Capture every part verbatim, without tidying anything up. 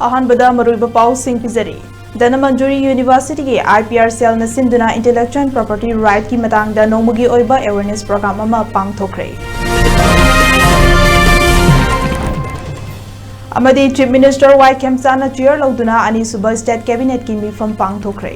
ꯑꯍꯥꯟꯕꯗ ꯃꯔꯨꯑꯣꯏꯕ ꯄꯥꯎꯁꯤꯡ ꯄꯤꯖꯔꯤ꯫ ꯙꯅꯃꯟꯖꯨꯔꯤ ꯌꯨꯅꯤꯚꯔꯁꯤꯇꯤꯒꯤ I P R cell ꯅ ꯁꯤꯟꯗꯨꯅ intellectual property right ꯀꯤ ꯃꯇꯥꯡꯗ ꯅꯣꯡꯃꯒꯤ ꯑꯣꯏꯕ awareness program ꯑꯃ ꯄꯥꯡꯊꯣꯛꯈ꯭ꯔꯦ꯫ ꯑꯃꯗꯤ Chief Minister ꯋꯥꯏ ꯈꯦꯝꯆꯥꯟꯅ chair ꯂꯧꯗꯨꯅ ꯑꯅꯤꯁꯨꯕ state cabinet ꯀꯤ ꯃꯤꯐꯝ ꯄꯥꯡꯊꯣꯛꯈ꯭ꯔꯦ꯫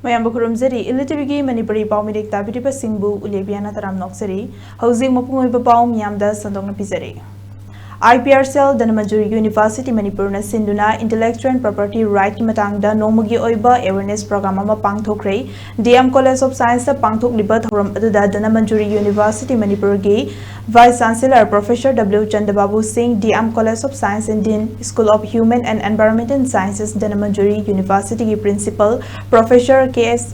ꯃꯌꯥꯝꯕꯨ ꯈꯨꯔꯨꯝꯖꯔꯤ꯫ ꯏꯂꯤꯇꯤꯚꯤꯒꯤ ꯃꯅꯤꯄꯨꯔꯤ ꯄꯥꯎꯃꯤꯔꯤꯛ ꯇꯥꯕꯤꯔꯤꯕꯁꯤꯡꯕꯨ ꯎꯂꯦꯕꯤꯌꯥꯅ ꯇꯔꯥꯝ ꯅꯣꯛꯆꯔꯤ꯫ ꯍꯧꯖꯤꯛ ꯃꯄꯨꯡ ꯑꯣꯏꯕ ꯄꯥꯎ ꯃꯤꯌꯥꯝꯗ ꯁꯟꯗꯣꯛꯅ ꯄꯤꯖꯔꯤ꯫ I P R cell Dhanamanjuri university ꯃꯅꯤꯄꯨꯔꯅ ꯁꯤꯟꯗꯨꯅ intellectual property right ꯀꯤ ꯃꯇꯥꯡꯗ ꯅꯣꯡꯃꯒꯤ ꯑꯣꯏꯕ awareness program ꯑꯃ ꯄꯥꯡꯊꯣꯛꯈ꯭ꯔꯦ꯫ D M College of Science ꯇ ꯄꯥꯡꯊꯣꯛꯂꯤꯕ ꯊꯧꯔꯝ ꯑꯗꯨꯗ ꯙꯅꯃꯟꯖꯨꯔꯤ ꯌꯨꯅꯤꯚꯔꯁꯤꯇꯤ ꯃꯅꯤꯄꯨꯔꯒꯤ Vice Chancellor Professor W Chandrababu Singh, D M College of Science and Dean, School of Human and Environmental Sciences, Dhanamanjuri ꯌꯨꯅꯤꯚꯔꯁꯤꯇꯤꯒꯤ Principal Professor K S,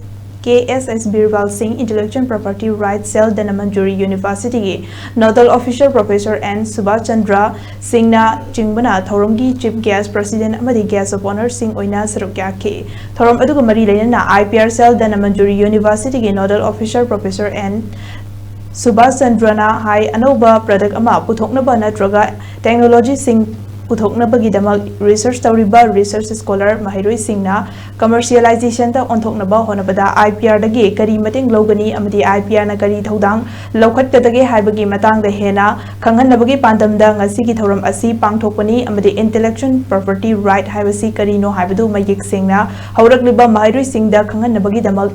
K S S Birbal Singh, Intellectual Property Rights Cell, Dhanamanjuri ꯌꯨꯅꯤꯚꯔꯁꯤꯇꯤꯒꯤ Nodal Officer Professor N Subhash Chandra ꯁꯤꯡꯅ ꯆꯤꯡꯕꯅ ꯊꯧꯔꯝꯒꯤ Chief Guest, President ꯑꯃꯗꯤ Guest of Honour ꯁꯤꯡ ꯑꯣꯏꯅ ꯁꯔꯨꯛ ꯌꯥꯈꯤ꯫ ꯊꯧꯔꯝ ꯑꯗꯨꯒ ꯃꯔꯤ ꯂꯩꯅꯅ I P R cell Dhanamanjuri ꯌꯨꯅꯤꯚꯔꯁꯤꯇꯤꯒꯤ Nodal Officer Professor N Subhas ꯆꯟꯗ꯭ꯔꯅ ꯍꯥꯏ, ꯑꯅꯧꯕ product ꯑꯃ ꯄꯨꯊꯣꯛꯅꯕ ꯅꯠꯇ꯭ꯔꯒ technology ꯁꯤꯡ ꯄꯨꯊꯣꯛꯅꯕꯒꯤꯗꯃꯛ research ꯇꯧꯔꯤꯕ research scholar ꯃꯍꯩꯔꯣꯏꯁꯤꯡꯅ commercialization ꯗ ꯑꯣꯟꯊꯣꯛꯅꯕ ꯍꯣꯠꯅꯕꯗ I P R ꯗꯒꯤ ꯀꯔꯤ ꯃꯇꯦꯡ ꯂꯧꯒꯅꯤ ꯑꯃꯗꯤ I P R ꯅ ꯀꯔꯤ ꯊꯧꯗꯥꯡ ꯂꯧꯈꯠꯀꯗꯒꯦ ꯍꯥꯏꯕꯒꯤ ꯃꯇꯥꯡꯗ ꯍꯦꯟꯅ ꯈꯪꯍꯟꯅꯕꯒꯤ ꯄꯥꯟꯗꯝꯗ ꯉꯁꯤꯒꯤ ꯊꯧꯔꯝ ꯑꯁꯤ ꯄꯥꯡꯊꯣꯛꯄꯅꯤ ꯑꯃꯗꯤ intellectual property right ꯍꯥꯏꯕꯁꯤ ꯀꯔꯤꯅꯣ ꯍꯥꯏꯕꯗꯨ ꯃꯌꯦꯛ ꯁꯦꯡꯅ ꯍꯧꯔꯛꯂꯤꯕ ꯃꯍꯩꯔꯣꯏꯁꯤꯡꯗ ꯈꯪꯍꯟꯅꯕꯒꯤꯗꯃꯛ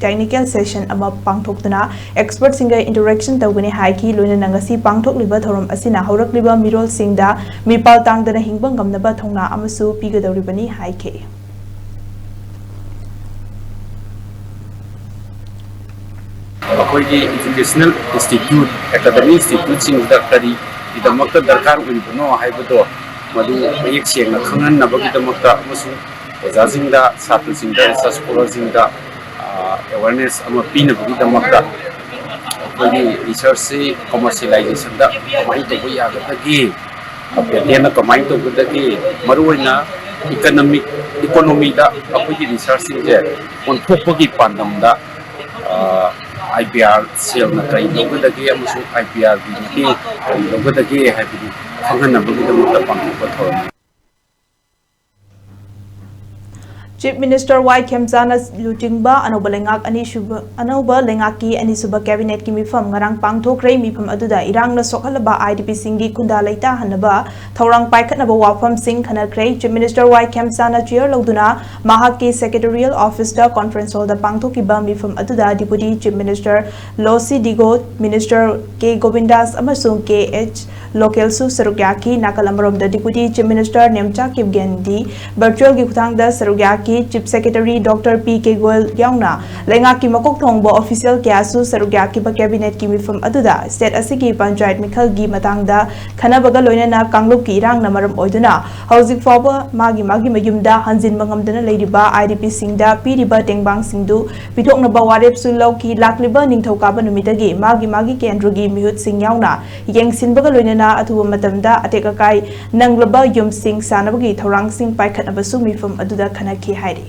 technical session ꯑꯃ ꯄꯥꯡꯊꯣꯛꯇꯨꯅ expert ꯁꯤꯡꯒ interaction ꯇꯧꯒꯅꯤ ꯍꯥꯏꯈꯤ꯫ ꯂꯣꯏꯅꯅ ꯉꯁꯤ ꯄꯥꯡꯊꯣꯛꯂꯤꯕ ꯊꯧꯔꯝ ꯑꯁꯤꯅ ꯍꯧꯔꯛꯂꯤꯕ ꯃꯤꯔꯣꯜꯁꯤꯡꯗ ꯃꯤꯄꯥꯜ ꯇꯥꯡꯗꯅ ꯍꯤꯡꯕ ꯉꯝꯅꯕ ꯊꯧꯅꯥ ꯑꯃꯁꯨ ꯄꯤꯒꯗꯧꯔꯤꯕꯅꯤ ꯍꯥꯏꯈꯤ꯫ ꯑꯩꯈꯣꯏꯒꯤ educational institute, academic institute ꯁꯤꯡꯁꯤꯗ ꯀꯔꯤꯒꯤꯗꯃꯛꯇ ꯗꯔꯀꯥꯔ ꯑꯣꯏꯔꯤꯕꯅꯣ ꯍꯥꯏꯕꯗꯣ ꯃꯗꯨ ꯃꯌꯦꯛ ꯁꯦꯡꯅ ꯈꯪꯍꯟꯅꯕꯒꯤꯗꯃꯛꯇ ꯑꯃꯁꯨꯡ ꯑꯣꯖꯥꯁꯤꯡꯗ, ꯁꯥꯇ꯭ꯔꯁꯤꯡꯗ, research scholar ꯁꯤꯡꯗ, ꯑ, ꯑꯦꯋꯥꯔꯅꯦꯁ ꯑꯃ ꯄꯤꯅꯕꯒꯤꯗꯃꯛꯇ ꯑꯩꯈꯣꯏꯒꯤ ꯔꯤꯁꯔꯁꯁꯤ ꯀꯃꯔꯁꯤꯌꯦꯂꯥꯏꯖꯦꯁꯟꯗ ꯀꯃꯥꯏꯅ ꯇꯧꯕ ꯌꯥꯒꯗꯒꯦ, ꯄꯦꯇꯦꯟꯅ ꯀꯃꯥꯏꯅ ꯇꯧꯒꯗꯒꯦ, ꯃꯔꯨꯑꯣꯏꯅ ꯏꯀꯅꯃꯤꯛ ꯏꯀꯣꯅꯣꯃꯤꯗ ꯑꯩꯈꯣꯏꯒꯤ ꯔꯤꯁꯔꯁꯁꯤꯡꯁꯦ ꯑꯣꯟꯊꯣꯛꯄꯒꯤ ꯄꯥꯟꯗꯝꯗ ꯑꯥꯏ ꯄꯤ ꯑꯥꯔ ꯁꯦꯜꯅ ꯀꯔꯤ ꯂꯧꯒꯗꯒꯦ ꯑꯃꯁꯨꯡ ꯑꯥꯏ ꯄꯤ ꯑꯥꯔꯒꯤ ꯃꯇꯦꯡ ꯀꯔꯤ ꯂꯧꯒꯗꯒꯦ ꯍꯥꯏꯕꯗꯨ ꯈꯪꯍꯟꯅꯕꯒꯤꯗꯃꯛꯇ ꯄꯥꯡꯊꯣꯛꯄ ꯊꯧꯔꯝꯅꯤ꯫ Chief Minister Y ꯈꯦꯝꯆꯥꯟꯅ ꯂꯨꯆꯤꯡꯕ ꯑꯅꯧꯕ ꯂꯩꯉꯥꯛ ꯑꯅꯤꯁꯨꯕ, ꯑꯅꯧꯕ ꯂꯩꯉꯥꯛꯀꯤ ꯑꯅꯤꯁꯨꯕ cabinetꯀꯤ ꯃꯤꯐꯝ ꯉꯔꯥꯡ ꯄꯥꯡꯊꯣꯛꯈ꯭ꯔꯦ꯫ ꯃꯤꯐꯝ ꯑꯗꯨꯗ ꯏꯔꯥꯡꯅ ꯁꯣꯛꯍꯜꯂꯕ IDPꯁꯤꯡꯒꯤ ꯈꯨꯟꯗꯥ ꯂꯩꯇꯥꯍꯟꯅꯕ ꯊꯧꯔꯥꯡ ꯄꯥꯏꯈꯠꯅꯕ ꯋꯥꯐꯝꯁꯤꯡ ꯈꯟꯅꯈ꯭ꯔꯦ꯫ Chief Minister Y ꯈꯦꯝꯆꯥꯟꯅ chair ꯂꯧꯗꯨꯅ ꯃꯍꯥꯛꯀꯤ secretarial officeꯇ conference hallꯗ ꯄꯥꯡꯊꯣꯛꯈꯤꯕ ꯃꯤꯐꯝ ꯑꯗꯨꯗ Deputy Chief Minister ꯂꯣꯁꯤ ꯗꯤꯒꯣ, Minister ꯀꯦ ꯒꯣꯕꯤꯟꯗꯥꯁ ꯑꯃꯁꯨꯡ ꯀꯦ ꯑꯩꯆ ꯂꯣꯀꯦꯜꯁꯨ ꯁꯔꯨꯛ ꯌꯥꯈꯤ꯫ ꯅꯥꯀꯜ ꯑꯃꯔꯣꯝꯗ Deputy Chief Minister ꯅꯦꯝꯆꯥ ꯀꯤꯞꯒꯦꯟꯗꯤ virtualꯒꯤ ꯈꯨꯠꯊꯥꯡꯗ ꯁꯔꯨꯛ ꯌꯥꯈꯤ꯫ Chief Secretary Doctor P K Goyal ꯌꯥꯎꯅ ꯂꯩꯉꯥꯛꯀꯤ ꯃꯀꯣꯛ ꯊꯣꯡꯕ official ꯀꯌꯥꯁꯨ ꯁꯔꯨꯛ ꯌꯥꯈꯤꯕ cabinetꯀꯤ ꯃꯤꯐꯝ ꯑꯗꯨꯗ state ꯑꯁꯤꯒꯤ ꯄꯟꯆꯥꯌꯠ ꯃꯤꯈꯜꯒꯤ ꯃꯇꯥꯡꯗ ꯈꯟꯅꯕꯒ ꯂꯣꯏꯅꯅ ꯀꯥꯡꯂꯨꯞꯀꯤ ꯏꯔꯥꯡꯅ ꯃꯔꯝ ꯑꯣꯏꯗꯨꯅ ꯍꯧꯖꯤꯛ ꯐꯥꯎꯕ ꯃꯥꯒꯤ ꯃꯥꯒꯤ ꯃꯌꯨꯝꯗ ꯍꯟꯖꯤꯟꯕ ꯉꯝꯗꯅ ꯂꯩꯔꯤꯕ IDPꯁꯤꯡꯗ ꯄꯤꯔꯤꯕ ꯇꯦꯡꯕꯥꯡꯁꯤꯡꯗꯨ ꯄꯤꯊꯣꯛꯅꯕ ꯋꯥꯔꯦꯞꯁꯨ ꯂꯧꯈꯤ꯫ ꯂꯥꯛꯂꯤꯕ ꯅꯤꯡꯊꯧꯀꯥꯕ ꯅꯨꯃꯤꯠꯇꯒꯤ ꯃꯥꯒꯤ ꯃꯥꯒꯤ ꯀꯦꯟꯗ꯭ꯔꯒꯤ ꯃꯤꯍꯨꯠꯁꯤꯡ ꯌꯥꯎꯅ ꯌꯦꯡꯁꯤꯟꯕꯒ ꯂꯣꯏꯅꯅ ꯑꯊꯨꯕ ꯃꯇꯝꯗ ꯑꯇꯦꯛ ꯑꯀꯥꯏ ꯅꯪꯂꯕ ꯌꯨꯝꯁꯤꯡ ꯁꯥꯅꯕꯒꯤ ꯊꯧꯔꯥꯡꯁꯤꯡ ꯄꯥꯏꯈꯠꯅꯕꯁꯨ ꯃꯤꯐꯝ ꯑꯗꯨꯗ ꯈꯟꯅꯈꯤ ꯍꯥꯏꯔꯤ꯫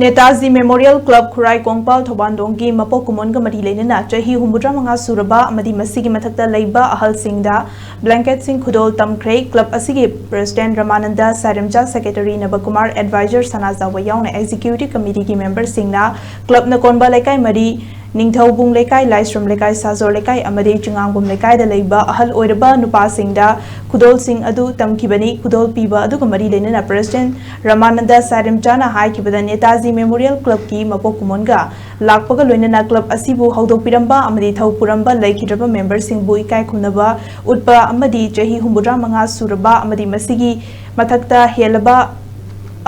ꯅꯦꯇꯥꯖꯤ ꯃꯦꯃꯣꯔꯤꯌꯦꯜ ꯀ꯭ꯂꯕ ꯈꯨꯔꯥꯏ ꯀꯣꯡꯄꯥꯜ ꯊꯧꯕꯥꯟꯗꯣꯡꯒꯤ ꯃꯄꯣꯛ ꯀꯨꯝꯑꯣꯟꯒ ꯃꯔꯤ ꯂꯩꯅꯅ ꯆꯍꯤ ꯍꯨꯝꯐꯨꯇꯔꯥ ꯃꯉꯥ ꯁꯨꯔꯕ ꯑꯃꯗꯤ ꯃꯁꯤꯒꯤ ꯃꯊꯛꯇ ꯂꯩꯕ ꯑꯍꯜꯁꯤꯡꯗ ꯕ꯭ꯂꯦꯡꯀꯦꯠꯁꯤꯡ ꯈꯨꯗꯣꯜ ꯇꯝꯈ꯭ꯔꯦ꯫ ꯀ꯭ꯂꯕ ꯑꯁꯤꯒꯤ ꯄ꯭ꯔꯦꯁꯤꯗꯦꯟꯠ ꯔꯃꯥꯅꯟꯗ ꯁꯥꯏꯔꯦꯝꯆꯥ, ꯁꯦꯀ꯭ꯔꯦꯇꯔꯤ ꯅꯕꯀꯨꯃꯥꯔ, ꯑꯦꯗꯚꯥꯏꯖꯔ ꯁꯅꯥꯖꯥꯎꯕ ꯌꯥꯎꯅ ꯑꯦꯛꯖꯤꯀ꯭ꯌꯨꯇꯤꯚ ꯀꯃꯤꯇꯤꯒꯤ ꯃꯦꯝꯕꯔꯁꯤꯡꯅ ꯀ꯭ꯂꯕꯅ ꯀꯣꯟꯕ ꯂꯩꯀꯥꯏ ꯃꯔꯤ, ꯅꯤꯡꯊꯧꯕꯨꯡ ꯂꯩꯀꯥꯏ, ꯂꯥꯏꯁ꯭ꯔꯝ ꯂꯩꯀꯥꯏ, ꯁꯥꯖꯣꯔ ꯂꯩꯀꯥꯏ ꯑꯃꯗꯤ ꯆꯤꯉꯥꯡꯕꯝ ꯂꯩꯀꯥꯏꯗ ꯂꯩꯕ ꯑꯍꯜ ꯑꯣꯏꯔꯕ ꯅꯨꯄꯥꯁꯤꯡꯗ ꯈꯨꯗꯣꯜꯁꯤꯡ ꯑꯗꯨ ꯇꯝꯈꯤꯕꯅꯤ꯫ ꯈꯨꯗꯣꯜ ꯄꯤꯕ ꯑꯗꯨꯒ ꯃꯔꯤ ꯂꯩꯅꯅ ꯄ꯭ꯔꯦꯁꯤꯗꯦꯟꯠ ꯔꯃꯥꯅꯟꯗ ꯁꯥꯏꯔꯦꯝꯆꯥꯅ ꯍꯥꯏꯈꯤꯕꯗ, ꯅꯦꯇꯥꯖꯤ ꯃꯦꯃꯣꯔꯤꯌꯦꯜ ꯀ꯭ꯂꯕꯀꯤ ꯃꯄꯣꯛ ꯀꯨꯝꯑꯣꯟꯒ ꯂꯥꯛꯄꯒ ꯂꯣꯏꯅꯅ ꯀ꯭ꯂꯕ ꯑꯁꯤꯕꯨ ꯍꯧꯗꯣꯛꯄꯤꯔꯝꯕ ꯑꯃꯗꯤ ꯊꯧ ꯄꯨꯔꯝꯕ ꯂꯩꯈꯤꯗ꯭ꯔꯕ ꯃꯦꯝꯕꯔꯁꯤꯡꯕꯨ ꯏꯀꯥꯏ ꯈꯨꯝꯅꯕ ꯎꯠꯄ ꯑꯃꯗꯤ ꯆꯍꯤ ꯍꯨꯝꯐꯨꯇꯔꯥ ꯃꯉꯥ ꯁꯨꯔꯕ ꯑꯃꯗꯤ ꯃꯁꯤꯒꯤ ꯃꯊꯛꯇ ꯍꯦꯜꯂꯕ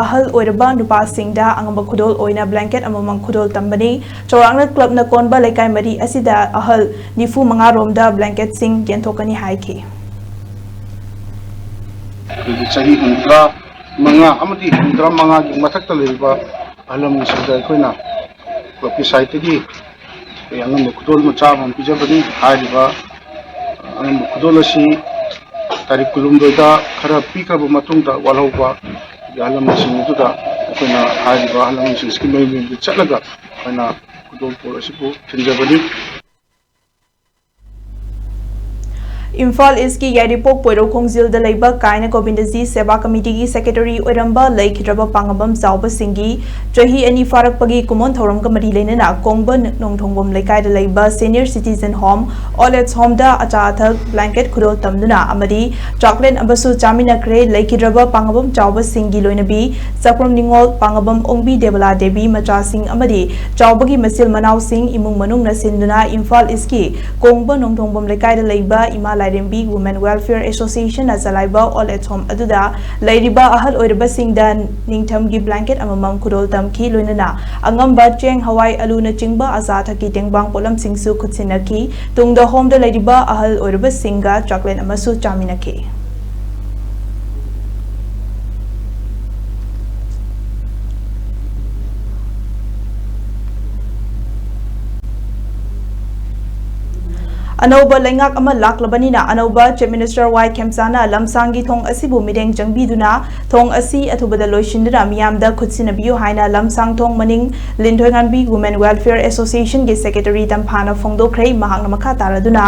ꯑꯍꯜ ꯑꯣꯏꯔꯕ ꯅꯨꯄꯥꯁꯤꯡꯗ ꯑꯉꯝꯕ ꯈꯨꯗꯣꯜ ꯑꯣꯏꯅ ꯕ꯭ꯂꯦꯡꯀꯦꯠ ꯑꯃꯃꯝ ꯈꯨꯗꯣꯜ ꯇꯝꯕꯅꯤ꯫ ꯆꯥꯎꯔꯥꯛꯅ ꯀ꯭ꯂꯕꯅ ꯀꯣꯟꯕ ꯂꯩꯀꯥꯏ ꯃꯔꯤ ꯑꯁꯤꯗ ꯑꯍꯜ ꯅꯤꯐꯨ ꯃꯉꯥ ꯔꯣꯝꯗ ꯕ꯭ꯂꯦꯡꯀꯦꯠꯁꯤꯡ ꯌꯦꯟꯊꯣꯛꯀꯅꯤ ꯍꯥꯏꯈꯤ꯫ ꯑꯩꯈꯣꯏꯒꯤ ꯆꯍꯤ ꯍꯨꯝꯐꯨꯇꯔꯥ ꯃꯉꯥ ꯑꯃꯗꯤ ꯍꯨꯝꯐꯨꯇꯔꯥ ꯃꯉꯥꯒꯤ ꯃꯊꯛꯇ ꯂꯩꯔꯤꯕ ꯑꯍꯜ ꯂꯃꯟꯁꯤꯡꯗ ꯑꯩꯈꯣꯏꯅ ꯀ꯭ꯂꯕꯀꯤ ꯁꯥꯏꯠꯇꯒꯤ ꯑꯩꯈꯣꯏ ꯑꯉꯝꯕ ꯈꯨꯗꯣꯜ ꯃꯆꯥ ꯑꯃ ꯄꯤꯖꯕꯅꯤ꯫ ꯍꯥꯏꯔꯤꯕ ꯑꯉꯝꯕ ꯈꯨꯗꯣꯜ ꯑꯁꯤ ꯇꯥꯔꯤꯛ ꯀꯨꯟꯍꯨꯝꯗꯣꯏꯗ ꯈꯔ ꯄꯤꯈ꯭ꯔꯕ ꯃꯇꯨꯡꯗ ꯋꯥꯠꯍꯧꯕ ꯑꯍꯜ ꯂꯃꯟꯁꯤꯡ ꯑꯗꯨꯗ ꯑꯩꯈꯣꯏꯅ ꯍꯥꯏꯔꯤꯕ ꯑꯍꯜ ꯂꯃꯟꯁꯤꯡꯁꯤꯒꯤ ꯃꯌꯨꯝ ꯃꯌꯨꯝꯗ ꯆꯠꯂꯒ ꯑꯩꯈꯣꯏꯅ ꯈꯨꯗꯣꯜꯄꯣꯠ ꯑꯁꯤꯕꯨ ꯊꯤꯟꯖꯕꯅꯤ꯫ ꯏꯝꯐꯥꯜ ꯏꯁꯀꯤ ꯌꯥꯏꯔꯤꯄꯣꯛ ꯄꯣꯏꯔꯧ ꯈꯣꯡꯖꯤꯜꯗ ꯂꯩꯕ ꯀꯥꯏꯅ ꯒꯣꯕꯤꯟꯗꯖꯤ ꯁꯦꯕꯥ ꯀꯃꯤꯇꯤꯒꯤ ꯁꯦꯀ꯭ꯔꯦꯇꯔꯤ ꯑꯣꯏꯔꯝꯕ ꯂꯩꯈꯤꯗ꯭ꯔꯕ ꯄꯥꯡꯉꯕꯝ ꯆꯥꯎꯕꯁꯤꯡꯒꯤ ꯆꯍꯤ ꯑꯅꯤ ꯐꯥꯔꯛꯄꯒꯤ ꯀꯨꯝꯑꯣꯟ ꯊꯧꯔꯝꯒ ꯃꯔꯤ ꯂꯩꯅꯅ ꯀꯣꯡꯕ ꯅꯣꯡꯊꯣꯡꯕꯝ ꯂꯩꯀꯥꯏꯗ ꯂꯩꯕ senior citizen home old age ꯍꯣꯝꯗ ꯑꯆꯥ ꯑꯊꯛ, ꯕ꯭ꯂꯦꯡꯀꯦꯠ ꯈꯨꯗꯣꯜ ꯇꯝꯗꯨꯅ ꯑꯃꯗꯤ ꯆꯥꯛꯂꯦꯟ ꯑꯃꯁꯨ ꯆꯥꯃꯤꯟꯅꯈ꯭ꯔꯦ꯫ ꯂꯩꯈꯤꯗ꯭ꯔꯕ ꯄꯥꯡꯉꯕꯝ ꯆꯥꯎꯕꯁꯤꯡꯒꯤ ꯂꯣꯏꯅꯕꯤ ꯆꯥꯛꯄ꯭ꯔꯝ ꯅꯤꯉꯣꯜ, ꯄꯥꯡꯉꯕꯝ ꯑꯣꯡꯕꯤ ꯗꯦꯕꯂꯥ ꯗꯦꯕꯤ ꯃꯆꯥꯁꯤꯡ ꯑꯃꯗꯤ ꯆꯥꯎꯕꯒꯤ ꯃꯆꯤꯜ ꯃꯅꯥꯎꯁꯤꯡ ꯏꯃꯨꯡ ꯃꯅꯨꯡꯅ ꯁꯤꯟꯗꯨꯅ ꯏꯝꯐꯥꯜ ꯏꯁꯀꯤ ꯀꯣꯡꯕ ꯅꯣꯡꯊꯣꯡꯕꯝ ꯂꯩꯀꯥꯏꯗ ꯂꯩꯕ ꯏꯃꯥ ꯂꯥꯏꯔꯦꯝꯕꯤ ꯋꯨꯃꯦꯟ ꯋꯦꯜꯐꯤꯌꯔ ꯑꯦꯁꯣꯁꯤꯌꯦꯁꯟꯅ ꯆꯂꯥꯏꯕ ꯑꯣꯜ ꯑꯦꯖ ꯍꯣꯝ ꯑꯗꯨꯗ ꯂꯩꯔꯤꯕ ꯑꯍꯜ ꯑꯣꯏꯔꯕꯁꯤꯡꯗ ꯅꯤꯡꯊꯝꯒꯤ ꯕ꯭ꯂꯦꯡꯀꯦꯠ ꯑꯃꯃꯝ ꯈꯨꯗꯣꯜ ꯇꯝꯈꯤ꯫ ꯂꯣꯏꯅꯅ ꯑꯉꯝꯕ ꯆꯦꯡ, ꯍꯋꯥꯏ, ꯑꯂꯨꯅꯆꯤꯡꯕ ꯑꯆꯥ ꯑꯊꯛꯀꯤ ꯇꯦꯡꯕꯥꯡ ꯄꯣꯠꯂꯝꯁꯤꯡꯁꯨ ꯈꯨꯠꯁꯤꯟꯅꯈꯤ꯫ ꯇꯨꯡꯗ ꯍꯣꯝꯗ ꯂꯩꯔꯤꯕ ꯑꯍꯜ ꯑꯣꯏꯔꯕꯁꯤꯡꯒ ꯆꯥꯛꯂꯦꯟ ꯑꯃꯁꯨ ꯆꯥꯃꯤꯟꯅꯈꯤ꯫ ꯑꯅꯧꯕ ꯂꯩꯉꯥꯛ ꯑꯃ ꯂꯥꯛꯂꯕꯅꯤꯅ ꯑꯅꯧꯕ Chief Minister ꯋꯥꯏ ꯈꯦꯝꯆꯥꯅ ꯂꯝꯁꯥꯡꯒꯤ ꯊꯣꯡ ꯑꯁꯤꯕꯨ ꯃꯤꯠꯌꯦꯡ ꯆꯪꯕꯤꯗꯨꯅ ꯊꯣꯡ ꯑꯁꯤ ꯑꯊꯨꯕꯗ ꯂꯣꯏꯁꯤꯟꯗꯨꯅ ꯃꯤꯌꯥꯝꯗ ꯈꯨꯠꯁꯤꯟꯅꯕꯤꯌꯨ ꯍꯥꯏꯅ ꯂꯝꯁꯥꯡ ꯊꯣꯡ ꯃꯅꯤꯡ ꯂꯤꯟꯊꯣꯏꯉꯥꯟꯕꯤ Women Welfare Association ꯒꯤ Secretary ꯇꯝꯐꯥꯅ ꯐꯣꯡꯗꯣꯛꯈ꯭ꯔꯦ꯫ ꯃꯍꯥꯛꯅ ꯃꯈꯥ ꯇꯥꯔꯗꯨꯅ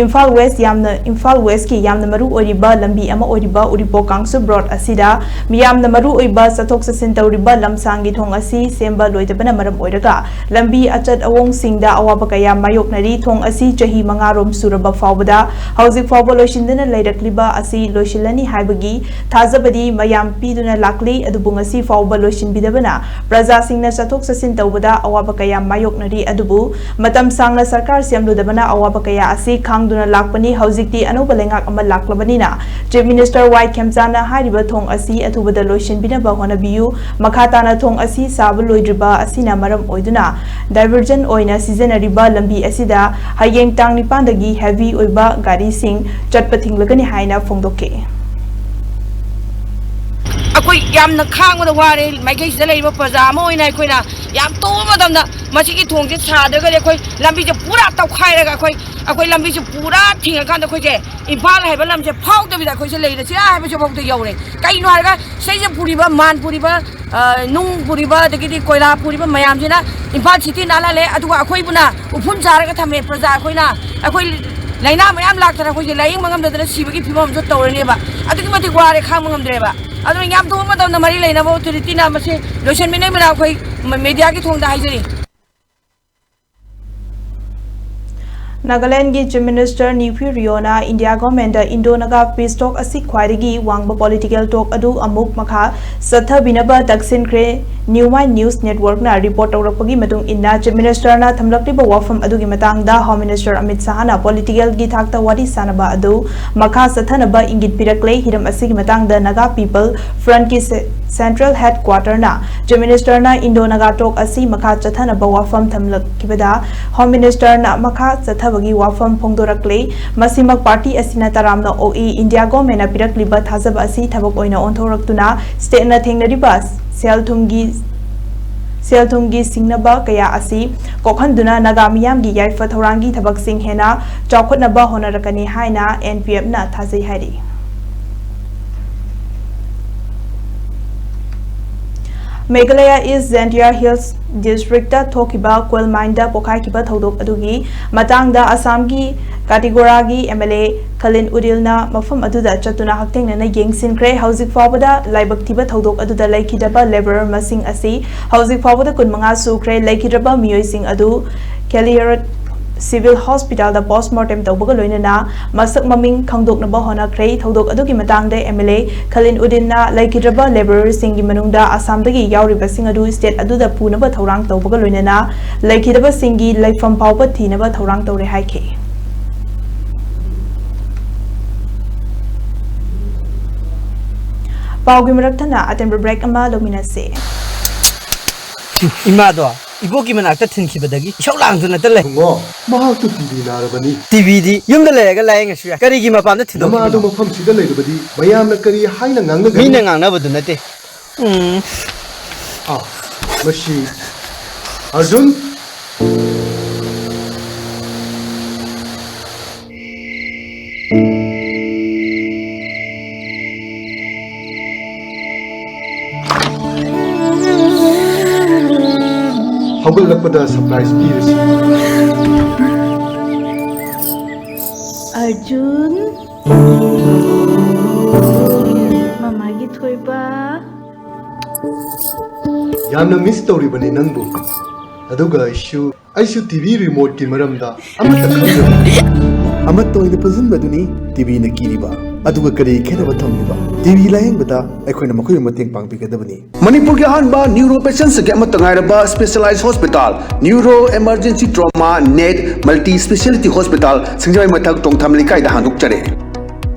ꯏꯝꯐꯥꯜ West ꯌꯥꯝꯅ, ꯏꯝꯐꯥꯜ West ꯀꯤ ꯌꯥꯝꯅ ꯃꯔꯨ ꯑꯣꯏꯔꯤꯕ ꯂꯝꯕꯤ ꯑꯃ ꯑꯣꯏꯔꯤꯕ ꯎꯔꯤꯄꯣꯛ ꯀꯥꯡꯁꯨꯞ ꯔꯣꯗ ꯑꯁꯤꯗ ꯃꯤꯌꯥꯝꯅ ꯃꯔꯨ ꯑꯣꯏꯕ ꯆꯠꯊꯣꯛ ꯆꯠꯁꯤꯟ ꯇꯧꯔꯤꯕ ꯂꯝꯁꯥꯡꯒꯤ ꯊꯣꯡ ꯑꯁꯤ ꯁꯦꯝꯕ ꯂꯣꯏꯗꯕꯅ ꯃꯔꯝ ꯑꯣꯏꯔꯒ ꯂꯝꯕꯤ ꯑꯆꯠ ꯑꯋꯣꯡꯁꯤꯡꯗ ꯑꯋꯥꯕ ꯀꯌꯥ ꯃꯥꯌꯣꯛꯅꯔꯤ꯫ ꯊꯣꯡ ꯑꯁꯤ ꯆꯍꯤ ꯃꯉꯥꯔꯣꯝ ꯁꯨꯔꯕ ꯐꯥꯎꯕꯗ ꯍꯧꯖꯤꯛ ꯐꯥꯎꯕ ꯂꯣꯏꯁꯤꯟꯗꯅ ꯂꯩꯔꯛꯂꯤꯕ ꯑꯁꯤ ꯂꯣꯏꯁꯤꯜꯂꯅꯤ ꯍꯥꯏꯕꯒꯤ ꯊꯥꯖꯕꯗꯤ ꯃꯌꯥꯝ ꯄꯤꯗꯨꯅ ꯂꯥꯛꯂꯤ, ꯑꯗꯨꯕꯨ ꯉꯁꯤ ꯐꯥꯎꯕ ꯂꯣꯏꯁꯤꯟꯕꯤꯗꯕꯅ ꯄ꯭ꯔꯖꯥꯁꯤꯡꯅ ꯆꯠꯊꯣꯛ ꯆꯠꯁꯤꯟ ꯇꯧꯕꯗ ꯑꯋꯥꯕ ꯀꯌꯥ ꯃꯥꯌꯣꯛꯅꯔꯤ꯫ ꯑꯗꯨꯕꯨ ꯃꯇꯝ ꯁꯥꯡꯅ ꯁꯔꯀꯥꯔ ꯁꯦꯝꯂꯨꯗꯕꯅ ꯑꯋꯥꯕ ꯀꯌꯥ ꯑꯁꯤ ꯈꯥꯡꯗꯨꯅ ꯂꯥꯛꯄꯅꯤ꯫ ꯍꯧꯖꯤꯛꯇꯤ ꯑꯅꯧꯕ ꯂꯩꯉꯥꯛ ꯑꯃ ꯂꯥꯛꯂꯕꯅꯤꯅ Chief Minister ꯋꯥꯏ ꯈꯦꯝꯆꯥꯅ ꯍꯥꯏꯔꯤꯕ ꯊꯣꯡ ꯑꯁꯤ ꯑꯊꯨꯕꯗ ꯂꯣꯏꯁꯤꯟꯕꯤꯅꯕ ꯍꯣꯠꯅꯕꯤꯌꯨ꯫ ꯃꯈꯥ ꯇꯥꯅ ꯊꯣꯡ ꯑꯁꯤ ꯁꯥꯕ ꯂꯣꯏꯗ꯭ꯔꯤꯕ ꯑꯁꯤꯅ ꯃꯔꯝ ꯑꯣꯏꯗꯨꯅ diversion ꯑꯣꯏꯅ ꯁꯤꯖꯤꯟꯅꯔꯤꯕ ꯂꯝꯕꯤ ꯑꯁꯤꯗ ꯍꯌꯦꯡ ꯇꯥꯡ ꯅꯤꯄꯥꯟꯗꯒꯤ heavy ꯑꯣꯏꯕ ꯒꯥꯔꯤꯁꯤꯡ ꯆꯠꯄ ꯊꯤꯡꯂꯒꯅꯤ ꯍꯥꯏꯅ ꯐꯣꯡꯗꯣꯛꯈꯤ꯫ ꯑꯩꯈꯣꯏ ꯌꯥꯝꯅ ꯈꯥꯡꯕꯗ ꯋꯥꯔꯦ꯫ ꯃꯥꯏꯀꯩꯁꯤꯗ ꯂꯩꯔꯤꯕ ꯄ꯭ꯔꯖꯥ ꯑꯃ ꯑꯣꯏꯅ ꯑꯩꯈꯣꯏꯅ ꯌꯥꯝ ꯇꯣꯛꯄ ꯃꯇꯝꯗ ꯃꯁꯤꯒꯤ ꯊꯣꯡꯁꯦ ꯁꯥꯗ꯭ꯔꯒꯗꯤ ꯑꯩꯈꯣꯏ ꯂꯝꯕꯤꯁꯦ ꯄꯨꯔꯥ ꯇꯧꯈꯥꯏꯔꯒ ꯑꯩꯈꯣꯏ, ꯑꯩꯈꯣꯏ ꯂꯝꯕꯤꯁꯦ ꯄꯨꯔꯥ ꯊꯤꯡꯉꯀꯥꯟꯗ ꯑꯩꯈꯣꯏꯁꯦ ꯏꯝꯐꯥꯜ ꯍꯥꯏꯕ ꯂꯝꯁꯦ ꯐꯥꯎꯗꯕꯤꯗ ꯑꯩꯈꯣꯏꯁꯦ ꯂꯩꯔꯁꯤꯔꯥ ꯍꯥꯏꯕꯁꯤ ꯐꯥꯎꯗ ꯌꯧꯔꯦ꯫ ꯀꯩꯅꯣ ꯍꯥꯏꯔꯒ ꯁꯤꯗꯩꯁꯤꯗ ꯄꯨꯔꯤꯕ, ꯃꯥꯟ ꯄꯨꯔꯤꯕ, ꯑ, ꯅꯨꯡ ꯄꯨꯔꯤꯕ, ꯑꯗꯒꯤꯗꯤ ꯀꯣꯏꯂꯥ ꯄꯨꯔꯤꯕ ꯃꯌꯥꯝꯁꯤꯅ ꯏꯝꯐꯥꯜ city ꯅꯥꯜꯍꯜꯂꯦ, ꯑꯗꯨꯒ ꯑꯩꯈꯣꯏꯕꯨꯅ ꯎꯐꯨꯟ ꯆꯥꯔꯒ ꯊꯝꯃꯦ꯫ ꯄ꯭ꯔꯖꯥ ꯑꯩꯈꯣꯏꯅ, ꯑꯩꯈꯣꯏ ꯂꯥꯏꯅꯥ ꯃꯌꯥꯝ ꯂꯥꯛꯇꯅ ꯑꯩꯈꯣꯏꯁꯦ ꯂꯥꯏꯌꯦꯡꯕ ꯉꯝꯗꯗꯅ ꯁꯤꯕꯒꯤ ꯐꯤꯕꯝ ꯑꯃꯁꯨ ꯇꯧꯔꯅꯦꯕ꯫ ꯑꯗꯨꯛꯀꯤ ꯃꯇꯤꯛ ꯋꯥꯔꯦ, ꯈꯥꯡꯕ ꯉꯝꯗ꯭ꯔꯦꯕ꯫ ꯑꯗꯨꯅ ꯌꯥꯝ ꯊꯨꯕ ꯃꯇꯝꯗ ꯃꯔꯤ ꯂꯩꯅꯕ authority ꯅ ꯃꯁꯤ ꯂꯣꯏꯁꯤꯟꯕꯤꯅꯕ ꯑꯩꯈꯣꯏ media ꯒꯤ ꯊꯣꯡꯗ ꯍꯥꯏꯖꯔꯤ꯫ ꯅꯥꯒꯥꯂꯦꯟꯗꯒꯤ Chief Minister ꯅꯤꯐꯤꯌꯨ ꯔꯤꯑꯣꯅ India government ꯗ Indo Naga peace talk ꯑꯁꯤ ꯈ꯭ꯋꯥꯏꯗꯒꯤ ꯋꯥꯡꯕ political talk ꯑꯗꯨ ꯑꯃꯨꯛ ꯃꯈꯥ ꯆꯠꯊꯕꯤꯅꯕ ꯇꯛꯁꯤꯟꯈ꯭ꯔꯦ꯫ New Mind News Network ꯅ report ꯇꯧꯔꯛꯄꯒꯤ ꯃꯇꯨꯡ ꯏꯟꯅ, Chief Minister ꯅ ꯊꯝꯂꯛꯂꯤꯕ ꯋꯥꯐꯝ ꯑꯗꯨꯒꯤ ꯃꯇꯥꯡꯗ Home Minister ꯑꯃꯤꯠ ꯁꯥꯍꯅ political ꯒꯤ ꯊꯥꯛꯇ ꯋꯥꯔꯤ ꯁꯥꯅꯕ ꯑꯗꯨ ꯃꯈꯥ ꯆꯠꯊꯅꯕ ꯏꯪꯒꯤꯠ ꯄꯤꯔꯛꯂꯦ꯫ ꯍꯤꯔꯝ ꯑꯁꯤꯒꯤ ꯃꯇꯥꯡꯗ Naga People Front ꯀꯤ ꯁꯦ-, central headquarter ꯅ Chief Minister ꯅ Indo Naga talk ꯑꯁꯤ ꯃꯈꯥ ꯆꯠꯊꯅꯕ ꯋꯥꯐꯝ ꯊꯝꯂꯛꯈꯤꯕꯗ, Home Minister ꯅ ꯃꯈꯥ ꯆꯠꯊꯕꯒꯤ ꯋꯥꯐꯝ ꯐꯣꯡꯗꯣꯔꯛꯂꯦ꯫ ꯃꯁꯤꯃꯛ party ꯑꯁꯤꯅ ꯇꯔꯥꯝꯅ ꯑꯣꯛꯏ꯫ India government ꯅ ꯄꯤꯔꯛꯂꯤꯕ ꯊꯥꯖꯕ ꯑꯁꯤ ꯊꯕꯛ ꯑꯣꯏꯅ ꯑꯣꯟꯊꯣꯔꯛꯇꯨꯅ state ꯅ ꯊꯦꯡꯅꯔꯤꯕ ꯁꯦꯜ ꯊꯨꯝꯒꯤ ꯁꯦꯜ ꯊꯨꯝꯒꯤ ꯁꯤꯡꯅꯕ ꯀꯌꯥ ꯑꯁꯤ ꯀꯣꯛꯍꯟꯗꯨꯅ ꯅꯥꯒꯥ ꯃꯤꯌꯥꯝꯒꯤ ꯌꯥꯏꯐ ꯊꯧꯔꯥꯡꯒꯤ ꯊꯕꯛꯁꯤꯡ ꯍꯦꯟꯅ ꯆꯥꯎꯈꯠꯅꯕ ꯍꯣꯠꯅꯔꯛꯀꯅꯤ ꯍꯥꯏꯅ ꯑꯦꯟ ꯄꯤ ꯑꯦꯐꯅ ꯊꯥꯖꯩ ꯍꯥꯏꯔꯤ꯫ ꯃꯦꯘꯥꯂꯌꯥ ꯏꯁ ꯖꯦꯟꯇꯤꯌꯥ ꯍꯤꯜꯁ ꯗꯤꯁꯇ꯭ꯔꯤꯛꯇ ꯊꯣꯛꯈꯤꯕ ꯀꯣꯏꯜ ꯃꯥꯏꯟꯗ ꯄꯣꯈꯥꯏꯈꯤꯕ ꯊꯧꯗꯣꯛ ꯑꯗꯨꯒꯤ ꯃꯇꯥꯡꯗ ꯑꯁꯥꯝꯒꯤ ꯀꯥꯇꯤꯒꯣꯔꯥꯒꯤ ꯑꯦꯝ ꯑꯦꯜ ꯑꯦ ꯈꯂꯤꯟ ꯎꯗꯤꯜꯅ ꯃꯐꯝ ꯑꯗꯨꯗ ꯆꯠꯇꯨꯅ ꯍꯛꯊꯦꯡꯅꯅ ꯌꯦꯡꯁꯤꯟꯈ꯭ꯔꯦ꯫ ꯍꯧꯖꯤꯛ ꯐꯥꯎꯕꯗ ꯂꯥꯏꯕꯛ ꯊꯤꯕ ꯊꯧꯗꯣꯛ ꯑꯗꯨꯗ ꯂꯩꯈꯤꯗꯕ ꯂꯦꯕꯔ ꯃꯁꯤꯡ ꯑꯁꯤ ꯍꯧꯖꯤꯛ ꯐꯥꯎꯕꯗ ꯀꯨꯟꯃꯉꯥ ꯁꯨꯈ꯭ꯔꯦ꯫ ꯂꯩꯈꯤꯗ꯭ꯔꯕ ꯃꯤꯑꯣꯏꯁꯤꯡ ꯑꯗꯨ ꯀꯦꯂꯤꯌꯔꯠ ꯁꯤꯚꯤꯜ ꯍꯣꯁꯄꯤꯇꯥꯜꯗ ꯄꯣꯁꯃꯣꯔꯇꯦꯝ ꯇꯧꯕꯒ ꯂꯣꯏꯅꯅ ꯃꯁꯛ ꯃꯃꯤꯡ ꯈꯪꯗꯣꯛꯅꯕ ꯍꯣꯠꯅꯈ꯭ꯔꯦ꯫ ꯊꯧꯗꯣꯛ ꯑꯗꯨꯒꯤ ꯃꯇꯥꯡꯗ ꯑꯦꯝ ꯑꯦꯜ ꯑꯦ ꯈꯂꯤꯟ ꯎꯗꯤꯟꯅ ꯂꯩꯈꯤꯗ꯭ꯔꯕ ꯂꯦꯕꯔꯔꯁꯤꯡꯒꯤ ꯃꯅꯨꯡꯗ ꯑꯁꯥꯝꯗꯒꯤ ꯌꯥꯎꯔꯤꯕꯁꯤꯡ ꯑꯗꯨ ꯁ꯭ꯇꯦꯠ ꯑꯗꯨꯗ ꯄꯨꯅꯕ ꯊꯧꯔꯥꯡ ꯇꯧꯕꯒ ꯂꯣꯏꯅꯅ ꯂꯩꯈꯤꯗꯕꯁꯤꯡꯒꯤ ꯂꯩꯐꯝ ꯐꯥꯎꯕ ꯊꯤꯅꯕ ꯊꯧꯔꯥꯡ ꯇꯧꯔꯦ ꯍꯥꯏꯈꯤ꯫ ꯄꯥꯎꯒꯤ ꯃꯔꯛ ꯊꯠꯅ ꯑꯇꯦꯟꯕ ꯕ꯭ꯔꯦꯛ ꯑꯃ ꯂꯧꯃꯤꯟꯅꯁꯤ꯫ ꯏꯃꯥꯗꯣ ꯏꯕꯣꯛꯀꯤ ꯃꯅꯥꯛꯇ ꯊꯤꯟꯈꯤꯕꯗꯒꯤ ꯏꯁꯧ ꯂꯥꯡꯗꯨꯅꯇ ꯂꯩ꯫ ꯕꯨꯡꯉꯣ, ꯃꯍꯥꯛꯇꯨ ꯇꯤ ꯕꯤ ꯅꯥꯔꯕꯅꯤ꯫ ꯇꯤ ꯕꯤꯗꯤ ꯌꯨꯝꯗ ꯂꯩꯔꯒ ꯂꯥꯌꯦꯡꯉꯁꯨ ꯌꯥꯏ, ꯀꯔꯤꯒꯤ ꯃꯄꯥꯟꯗ ꯅꯃꯥꯗꯨ ꯊꯤꯟꯗꯣꯛꯈꯤꯕꯅꯣ? ꯃꯐꯝꯁꯤꯗ ꯂꯩꯔꯕꯗꯤ ꯃꯌꯥꯝꯅ ꯀꯔꯤ ꯍꯥꯏꯅ ꯉꯥꯡꯅꯒꯅꯤ? ꯃꯤꯅ ꯉꯥꯡꯅꯕꯗꯨ ꯅꯠꯇꯦ꯫ ꯎꯝ꯫ ꯑꯥ, ꯃꯁꯤ ꯑꯔꯖꯨꯟ꯫ ꯍꯧꯒꯠꯂꯛꯄꯗ ꯁꯔꯄ꯭ꯔꯥꯏꯖ ꯄꯤꯔꯁꯤ꯫ ꯑꯔꯖꯨꯟ꯫ ꯃꯃꯥꯒꯤ ꯊꯣꯏꯕ꯫ ꯌꯥꯝꯅ ꯃꯤꯁ ꯇꯧꯔꯤꯕꯅꯤ ꯅꯪꯕꯨ꯫ ꯑꯗꯨꯒ ꯑꯩꯁꯨ, ꯑꯩꯁꯨ ꯇꯤ ꯚꯤ ꯔꯤꯃꯣꯠꯀꯤ ꯃꯔꯝꯗ ꯑꯃꯠꯇ ꯈꯪꯗꯕ꯫ ꯑꯃꯠꯇ ꯑꯣꯏꯅ ꯄꯨꯟꯁꯤꯟꯕꯗꯨꯅꯤ ꯇꯤ ꯚꯤꯅ ꯀꯤꯔꯤꯕ꯫ ꯑꯗꯨꯒ ꯀꯔꯤ ꯈꯦꯠꯅꯕ ꯊꯝꯂꯤꯕ? ꯇꯤ ꯚꯤ ꯂꯥꯌꯦꯡꯕꯗ ꯑꯩꯈꯣꯏꯅ ꯃꯈꯣꯏꯕꯨ ꯃꯇꯦꯡ ꯄꯥꯡꯕꯤꯒꯗꯕꯅꯤ꯫ ꯃꯅꯤꯄꯨꯔꯒꯤ ꯑꯍꯥꯟꯕ ꯅ꯭ꯌꯨꯔꯣ ꯄꯦꯁꯦꯟꯁꯤꯡꯒꯤ ꯑꯃꯠꯇ ꯉꯥꯏꯔꯕ specialise hospital, neuro emergency trauma net multi speciality hospital, Singjamei ꯃꯊꯛ ꯇꯣꯡꯊꯥꯝ ꯂꯩꯀꯥꯏꯗ ꯍꯥꯡꯗꯣꯛꯆꯔꯦ꯫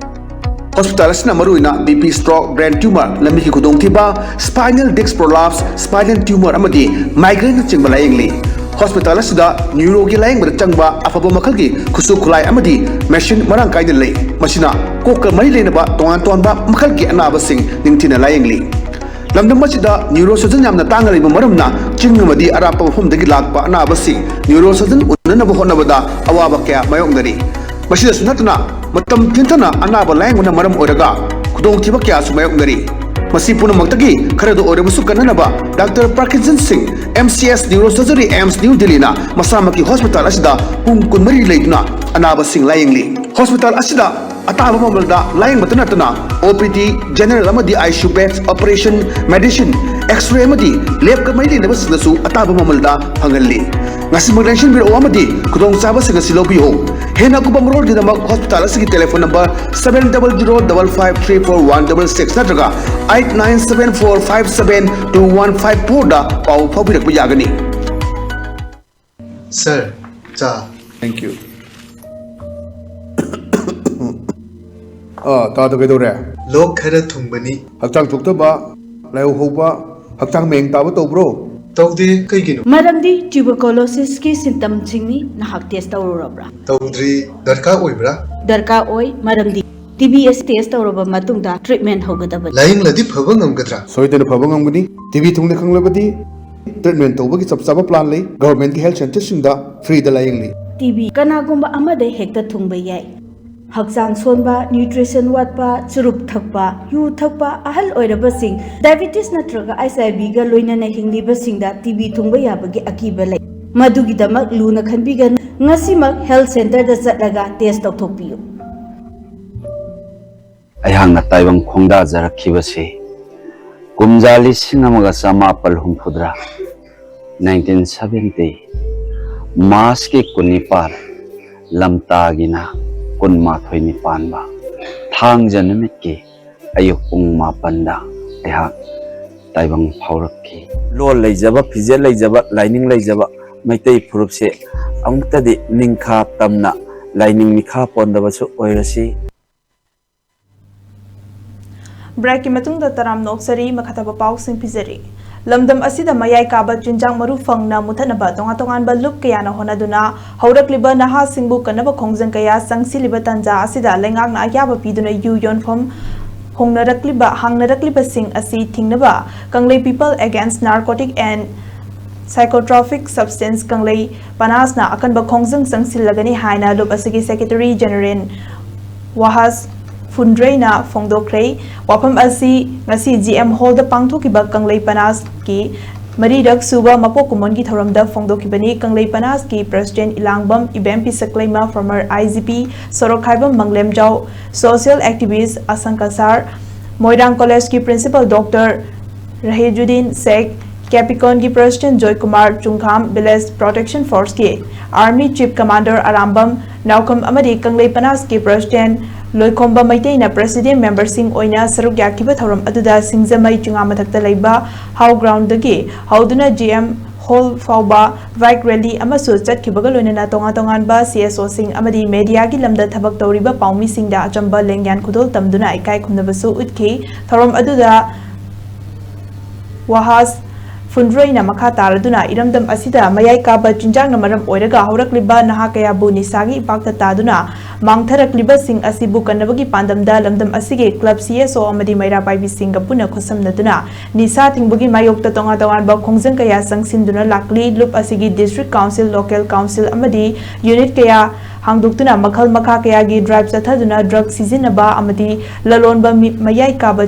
ꯍꯣꯁꯄꯤꯇꯥꯜ ꯑꯁꯤꯅ ꯃꯔꯨꯑꯣꯏꯅ B P, stroke, brain tumour, ꯂꯝꯕꯤꯒꯤ ꯈꯨꯗꯣꯡꯊꯤꯕ, spinal disc prolapse, spinal tumour ꯑꯃꯗꯤ ꯃꯥꯏꯒ꯭ꯔꯦꯟꯅꯆꯤꯡꯕ ꯂꯥꯌꯦꯡꯂꯤ꯫ ꯍꯣꯁꯄꯤꯇꯥꯜ ꯑꯁꯤꯗ ꯅ꯭ꯌꯨꯔꯣꯒꯤ ꯂꯥꯌꯦꯡꯕꯗ ꯆꯪꯕ ꯑꯐꯕ ꯃꯈꯜꯒꯤ ꯈꯨꯠꯁꯨ ꯈꯨꯠꯂꯥꯏ ꯑꯃꯗꯤ ꯃꯦꯁꯤꯟ ꯃꯔꯥꯡ ꯀꯥꯏꯅ ꯂꯩ꯫ ꯃꯁꯤꯅ ꯀꯣꯛꯀ ꯃꯔꯤ ꯂꯩꯅꯕ ꯇꯣꯉꯥꯟ ꯇꯣꯉꯥꯟꯕ ꯃꯈꯜꯒꯤ ꯑꯅꯥꯕꯁꯤꯡ ꯅꯤꯡꯊꯤꯅ ꯂꯥꯌꯦꯡꯂꯤ꯫ ꯂꯝꯗꯝ ꯑꯁꯤꯗ neurosurgeon ꯌꯥꯝꯅ ꯇꯥꯡꯅ ꯂꯩꯕ ꯃꯔꯝꯅ ꯆꯤꯡ ꯑꯃꯗꯤ ꯑꯔꯥꯞꯄ ꯃꯐꯝꯗꯒꯤ ꯂꯥꯛꯄ ꯑꯅꯥꯕꯁꯤꯡ neurosurgeon ꯎꯅꯅꯕ ꯍꯣꯠꯅꯕꯗ ꯑꯋꯥꯕ ꯀꯌꯥ ꯃꯥꯌꯣꯛꯅꯔꯤ꯫ ꯃꯁꯤꯗꯁꯨ ꯅꯠꯇꯅ ꯃꯇꯝ ꯊꯦꯡꯊꯅ ꯑꯅꯥꯕ ꯂꯥꯌꯦꯡꯕꯅ ꯃꯔꯝ ꯑꯣꯏꯔꯒ ꯈꯨꯗꯣꯡꯊꯤꯕ ꯀꯌꯥꯁꯨ ꯃꯥꯌꯣꯛꯅꯔꯤ꯫ ꯃꯁꯤ ꯄꯨꯝꯅꯃꯛꯇꯒꯤ ꯈꯔꯗ ꯑꯣꯏꯔꯕꯁꯨ ꯀꯟꯅꯅꯕ ꯗꯥꯛꯇꯔ ꯄ꯭ꯔꯀꯤꯟꯁꯟ ꯁꯤꯡ, M C S Neurosurgery, AIIMS, New Delhi ꯅ ꯃꯁꯥꯃꯛꯀꯤ ꯍꯣꯁꯄꯤꯇꯥꯜ ꯑꯁꯤꯗ ꯄꯨꯡ ꯀꯨꯟꯃꯔꯤ ꯂꯩꯗꯨꯅ ꯑꯅꯥꯕꯁꯤꯡ ꯂꯥꯌꯦꯡꯂꯤ꯫ ꯍꯣꯁꯄꯤꯇꯥꯜ ꯑꯁꯤꯗ ꯑꯇꯥꯕ ꯃꯃꯜꯗ ꯂꯥꯌꯦꯡꯕꯇ ꯅꯠꯇꯅ O P D, general ꯑꯃꯗꯤ I C U beds, operation, medicine, X-ray ꯑꯃꯗꯤ lab ꯀ ꯃꯔꯤ ꯂꯩꯅꯕꯁꯤꯡꯗꯁꯨ ꯑꯇꯥꯕ ꯃꯃꯜꯗ ꯐꯪꯍꯜꯂꯤ꯫ ꯉꯁꯤꯃꯛ ꯂꯦꯡꯁꯤꯟꯕꯤꯔꯛꯎ ꯑꯃꯗꯤ ꯈꯨꯗꯣꯡꯆꯥꯕꯁꯤꯡ ꯑꯁꯤ ꯂꯧꯕꯤꯌꯨ꯫ ꯍꯦꯟꯅ ꯑꯀꯨꯞꯄ ꯃꯔꯣꯜꯒꯤꯗꯃꯛ ꯍꯣꯁꯄꯤꯇꯥꯜ ꯑꯁꯤꯒꯤ telephone number seven double zero double five three four one double six ꯅꯠꯇ꯭ꯔꯒ eight nine seven four five seven two one five four ꯗ ꯄꯥꯎ ꯐꯥꯎꯕꯤꯔꯛꯄ ꯌꯥꯒꯅꯤ꯫ Sir, ꯆꯥ꯫ Thank you. ꯑꯥ, ꯇꯥꯗ ꯀꯩꯗꯧꯔꯦ? ꯂꯣꯛ ꯈꯔ ꯊꯨꯡꯕꯅꯤ꯫ ꯍꯛꯆꯥꯡ ꯆꯣꯛꯊꯕ, ꯂꯥꯏꯍꯧ ꯍꯧꯕ, ꯍꯛꯆꯥꯡ ꯃꯌꯦꯡ ꯇꯥꯕ ꯇꯧꯕ꯭ꯔꯣ? ꯇꯧꯗꯦ, ꯀꯩꯒꯤꯅꯣ? ꯃꯔꯝꯗꯤ tuberculosis ꯀꯤ symptom ꯁꯤꯡꯅꯤ꯫ ꯅꯍꯥꯛ test ꯇꯧꯔꯨꯔꯕ꯭ꯔꯥ? ꯇꯧꯗ꯭ꯔꯤ, ꯗꯔꯀꯥꯔ ꯑꯣꯏꯕ꯭ꯔꯥ? ꯗꯔꯀꯥꯔ ꯑꯣꯏ, ꯃꯔꯝꯗꯤ T B ꯑꯁꯤ test ꯇꯧꯔꯕ ꯃꯇꯨꯡꯗ treatment ꯍꯧꯒꯗꯕꯅꯤ꯫ ꯂꯥꯌꯦꯡꯂꯗꯤ ꯐꯕ ꯉꯝꯒꯗ꯭ꯔꯥ? ꯁꯣꯏꯗꯅ ꯐꯕ ꯉꯝꯒꯅꯤ꯫ T B ꯊꯨꯡꯅ ꯈꯪꯂꯕꯗꯤ treatment ꯇꯧꯕꯒꯤ ꯆꯞ ꯆꯥꯕ plan ꯂꯩ꯫ Government ꯀꯤ health centre ꯁꯤꯡꯗ free ꯗ ꯂꯥꯌꯦꯡꯂꯤ꯫ T B ꯀꯅꯥꯒꯨꯝꯕ ꯑꯃꯗ ꯍꯦꯛꯇ ꯊꯨꯡꯕ ꯌꯥꯏ꯫ ꯍꯛꯆꯥꯡ ꯁꯣꯟꯕ, nutrition ꯋꯥꯠꯄ, ꯆꯨꯔꯨꯞ ꯊꯛꯄ, ꯌꯨ ꯊꯛꯄ, ꯑꯍꯜ ꯑꯣꯏꯔꯕꯁꯤꯡ, diabetes ꯅꯠꯇ꯭ꯔꯒ H I V ꯒ ꯂꯣꯏꯅꯅ ꯍꯤꯡꯂꯤꯕꯁꯤꯡꯗ T B ꯊꯨꯡꯕ ꯌꯥꯕꯒꯤ ꯑꯀꯤꯕ ꯂꯩ꯫ ꯃꯗꯨꯒꯤꯗꯃꯛ ꯂꯨꯅ ꯈꯟꯕꯤꯒꯅꯨ꯫ ꯉꯁꯤꯃꯛ health centre ꯗ ꯆꯠꯂꯒ test ꯇꯧꯊꯣꯛꯄꯤꯌꯨ꯫ ꯑꯩꯍꯥꯛꯅ ꯇꯥꯏꯕꯪ ꯈꯣꯡꯗꯥꯖꯔꯛꯈꯤꯕꯁꯤ ꯀꯨꯝꯖꯥ ꯂꯤꯁꯤꯡ ꯑꯃꯒ ꯆꯃꯥꯄꯜ ꯍꯨꯝꯐꯨꯇꯔꯥ, nineteen seventy, March ꯀꯤ ꯀꯨꯟꯅꯤꯄꯥꯜ, ꯂꯝꯇꯥꯒꯤꯅ ꯀꯨꯟꯃꯥꯊꯣꯏꯅꯤ ꯄꯥꯟꯕ ꯊꯥꯡꯖ ꯅꯨꯃꯤꯠꯀꯤ ꯑꯌꯨꯛ ꯄꯨꯡ ꯃꯥꯄꯟꯗ ꯑꯩꯍꯥꯛ ꯇꯥꯏꯕꯪ ꯐꯥꯎꯔꯛꯈꯤ꯫ ꯂꯣꯜ ꯂꯩꯖꯕ, ꯐꯤꯖꯦꯠ ꯂꯩꯖꯕ, ꯂꯥꯏꯅꯤꯡ ꯂꯩꯖꯕ ꯃꯩꯇꯩ ꯐꯨꯔꯨꯞꯁꯦ ꯑꯃꯨꯛꯇꯗꯤ ꯅꯤꯡꯈꯥ ꯇꯝꯅ ꯂꯥꯏꯅꯤꯡ ꯃꯤꯈꯥ ꯄꯣꯟꯗꯕꯁꯨ ꯑꯣꯏꯔꯁꯤ꯫ Break ꯀꯤ ꯃꯇꯨꯡꯗ ꯇꯔꯥꯝꯅ ꯑꯣꯛꯆꯔꯤ, ꯃꯈꯥ ꯇꯥꯕ ꯄꯥꯎꯁꯤꯡ ꯄꯤꯖꯔꯤ꯫ ꯂꯝꯗꯝ ꯑꯁꯤꯗ ꯃꯌꯥꯏ ꯀꯥꯕ ꯆꯤꯟꯖꯥꯛ ꯃꯔꯨ ꯐꯪꯅ ꯃꯨꯊꯠꯅꯕ ꯇꯣꯉꯥꯟ ꯇꯣꯉꯥꯟꯕ ꯂꯨꯞ ꯀꯌꯥꯅ ꯍꯣꯠꯅꯗꯨꯅ ꯍꯧꯔꯛꯂꯤꯕ ꯅꯍꯥꯁꯤꯡꯕꯨ ꯀꯟꯅꯕ ꯈꯣꯡꯖꯪ ꯀꯌꯥ ꯆꯪꯁꯤꯜꯂꯤꯕ ꯇꯥꯟꯖꯥ ꯑꯁꯤꯗ ꯂꯩꯉꯥꯛꯅ ꯑꯌꯥꯕ ꯄꯤꯗꯨꯅ ꯌꯨ ꯌꯣꯟꯐꯝ ꯍꯣꯡꯅꯔꯛꯂꯤꯕ ꯍꯥꯡꯅꯔꯛꯂꯤꯕꯁꯤꯡ ꯑꯁꯤ ꯊꯤꯡꯅꯕ Kanglei People Against Narcotic and Psychotropic Substance Kanglei Panasꯅ ꯑꯀꯟꯕ ꯈꯣꯡꯖꯪ ꯆꯪꯁꯤꯜꯂꯒꯅꯤ ꯍꯥꯏꯅ ꯂꯨꯞ ꯑꯁꯤꯒꯤ Secretary General ꯋꯥꯍꯥꯁ ꯐꯨꯟꯗ꯭ꯔꯩꯅ ꯐꯣꯡꯗꯣꯛꯈ꯭ꯔꯦ꯫ ꯋꯥꯐꯝ ꯑꯁꯤ ꯉꯁꯤ G M Hallꯗ ꯄꯥꯡꯊꯣꯛꯈꯤꯕ Kanglei Panasꯀꯤ ꯃꯔꯤꯔꯛ ꯁꯨꯕ ꯃꯄꯣꯛ ꯀꯨꯝꯑꯣꯟꯒꯤ ꯊꯧꯔꯝꯗ ꯐꯣꯡꯗꯣꯛꯈꯤꯕꯅꯤ꯫ Kanglei Panasꯀꯤ President ꯏꯂꯥꯡꯕꯝ ꯏꯕꯦꯝ ꯄꯤꯁꯛꯂꯩꯃ, former I G P Sorokhaibam ꯃꯪꯂꯦꯝꯖꯥꯎ, social activist ꯑꯁꯪ ꯀꯁꯥꯔ, ꯃꯣꯏꯔꯥꯡ Collegeꯀꯤ Principal Doctor ꯔꯍꯤꯖꯨꯗꯤꯟ ꯁꯦꯈ, ꯀꯦꯄꯤꯀꯣꯟꯒꯤ President Joykumar ꯆꯨꯡꯈꯥꯝ, Village Protection Forceꯀꯤ Army Chief Commander Arambam ꯅꯥꯎꯈꯝ ꯑꯃꯗꯤ Kanglei Panasꯀꯤ President ꯂꯣꯏꯈꯣꯝꯕ ꯃꯩꯇꯩꯅ President memberꯁꯤꯡ ꯑꯣꯏꯅ ꯁꯔꯨꯛ ꯌꯥꯈꯤꯕ ꯊꯧꯔꯝ ꯑꯗꯨꯗ ꯁꯤꯡꯖꯃꯩ ꯆꯤꯉꯥ ꯃꯊꯛꯇ ꯂꯩꯕ How Groundꯗꯒꯤ ꯍꯧꯗꯨꯅ G M Hall ꯐꯥꯎꯕ bike rally ꯑꯃꯁꯨ ꯆꯠꯈꯤꯕꯒ ꯂꯣꯏꯅꯅ ꯇꯣꯉꯥꯟ ꯇꯣꯉꯥꯟꯕ C S Oꯁꯤꯡ ꯑꯃꯗꯤ mediaꯒꯤ ꯂꯝꯗ ꯊꯕꯛ ꯇꯧꯔꯤꯕ ꯄꯥꯎꯃꯤꯁꯤꯡꯗ ꯑꯆꯝꯕ ꯂꯦꯡꯌꯥꯟ ꯈꯨꯗꯣꯜ ꯇꯝꯗꯨꯅ ꯏꯀꯥꯏ ꯈꯨꯝꯅꯕꯁꯨ ꯎꯠꯈꯤ꯫ ꯊꯧꯔꯝ ꯑꯗꯨꯗ ꯋꯥꯍꯥꯁ ꯐꯨꯟꯗ꯭ꯔꯩꯅ ꯃꯈꯥ ꯇꯥꯔꯗꯨꯅ ꯏꯔꯝꯗꯝ ꯑꯁꯤꯗ ꯃꯌꯥꯏ ꯀꯥꯕ ꯆꯤꯟꯖꯥꯛꯅ ꯃꯔꯝ ꯑꯣꯏꯔꯒ ꯍꯧꯔꯛꯂꯤꯕ ꯅꯍꯥ ꯀꯌꯥꯕꯨ ꯅꯤꯁꯥꯒꯤ ꯏꯄꯥꯛꯇ ꯇꯥꯗꯨꯅ ꯃꯥꯡꯊꯔꯛꯂꯤꯕꯁꯤꯡ ꯑꯁꯤꯕꯨ ꯀꯟꯅꯕꯒꯤ ꯄꯥꯟꯗꯝꯗ ꯂꯝꯗꯝ ꯑꯁꯤꯒꯤ club, C S O ꯑꯃꯗꯤ ꯃꯩꯔꯥ ꯄꯥꯏꯕꯤꯁꯤꯡꯒ ꯄꯨꯟꯅ ꯈꯨꯠꯁꯝꯅꯗꯨꯅ ꯅꯤꯁꯥ ꯊꯤꯡꯕꯒꯤ ꯃꯥꯌꯣꯛꯇ ꯇꯣꯉꯥꯟ ꯇꯣꯉꯥꯟꯕ ꯈꯣꯡꯖꯪ ꯀꯌꯥ ꯆꯪꯁꯤꯟꯗꯨꯅ ꯂꯥꯛꯂꯤ꯫ ꯂꯨꯞ ꯑꯁꯤꯒꯤ District Council, Local Council ꯑꯃꯗꯤ unit ꯀꯌꯥ ꯍꯥꯡꯗꯣꯛꯇꯨꯅ ꯃꯈꯜ ꯃꯈꯥ ꯀꯌꯥꯒꯤ drive ꯆꯠꯊꯗꯨꯅ drug ꯁꯤꯖꯤꯟꯅꯕ ꯑꯃꯗꯤ ꯂꯂꯣꯟꯕ ꯃꯤ-, ꯃꯌꯥꯏ ꯀꯥꯕ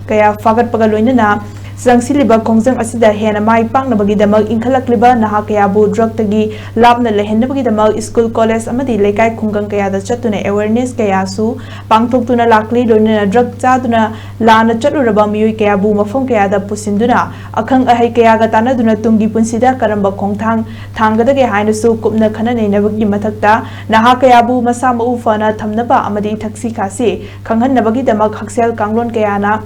ꯀꯌꯥ ꯐꯥꯒꯠꯄꯒ ꯂꯣꯏꯅꯅ ꯆꯪꯁꯤꯜꯂꯤꯕ ꯈꯣꯡꯖꯪ ꯑꯁꯤꯗ ꯍꯦꯟꯅ ꯃꯥꯏ ꯄꯥꯛꯅꯕꯒꯤꯗꯃꯛ ꯏꯟꯈꯠꯂꯛꯂꯤꯕ ꯅꯍꯥ ꯀꯌꯥꯕꯨ drugꯇꯒꯤ ꯂꯥꯞꯅ ꯂꯩꯍꯟꯅꯕꯒꯤꯗꯃꯛ school, college ꯑꯃꯗꯤ ꯂꯩꯀꯥꯏ ꯈꯨꯡꯒꯪ ꯀꯌꯥꯗ ꯆꯠꯇꯨꯅ awareness ꯀꯌꯥꯁꯨ ꯄꯥꯡꯊꯣꯛꯇꯨꯅ ꯂꯥꯛꯂꯤ꯫ ꯂꯣꯏꯅꯅ drug ꯆꯥꯗꯨꯅ ꯂꯥꯟꯅ ꯆꯠꯂꯨꯔꯕ ꯃꯤꯑꯣꯏ ꯀꯌꯥꯕꯨ ꯃꯐꯝ ꯀꯌꯥꯗ ꯄꯨꯁꯤꯟꯗꯨꯅ ꯑꯈꯪ ꯑꯍꯩ ꯀꯌꯥꯒ ꯇꯥꯟꯅꯗꯨꯅ ꯇꯨꯡꯒꯤ ꯄꯨꯟꯁꯤꯗ ꯀꯔꯝꯕ ꯈꯣꯡꯊꯥꯡ ꯊꯥꯡꯒꯗꯒꯦ ꯍꯥꯏꯅꯁꯨ ꯀꯨꯞꯅ ꯈꯟꯅ ꯅꯩꯅꯕꯒꯤ ꯃꯊꯛꯇ ꯅꯍꯥ ꯀꯌꯥꯕꯨ ꯃꯁꯥ ꯃꯎ ꯐꯅ ꯊꯝꯅꯕ ꯑꯃꯗꯤ ꯊꯛꯁꯤ ꯈꯥꯁꯤ ꯈꯪꯍꯟꯅꯕꯒꯤꯗꯃꯛ ꯍꯛꯁꯦꯜ ꯀꯥꯡꯂꯣꯟ ꯀꯌꯥꯅ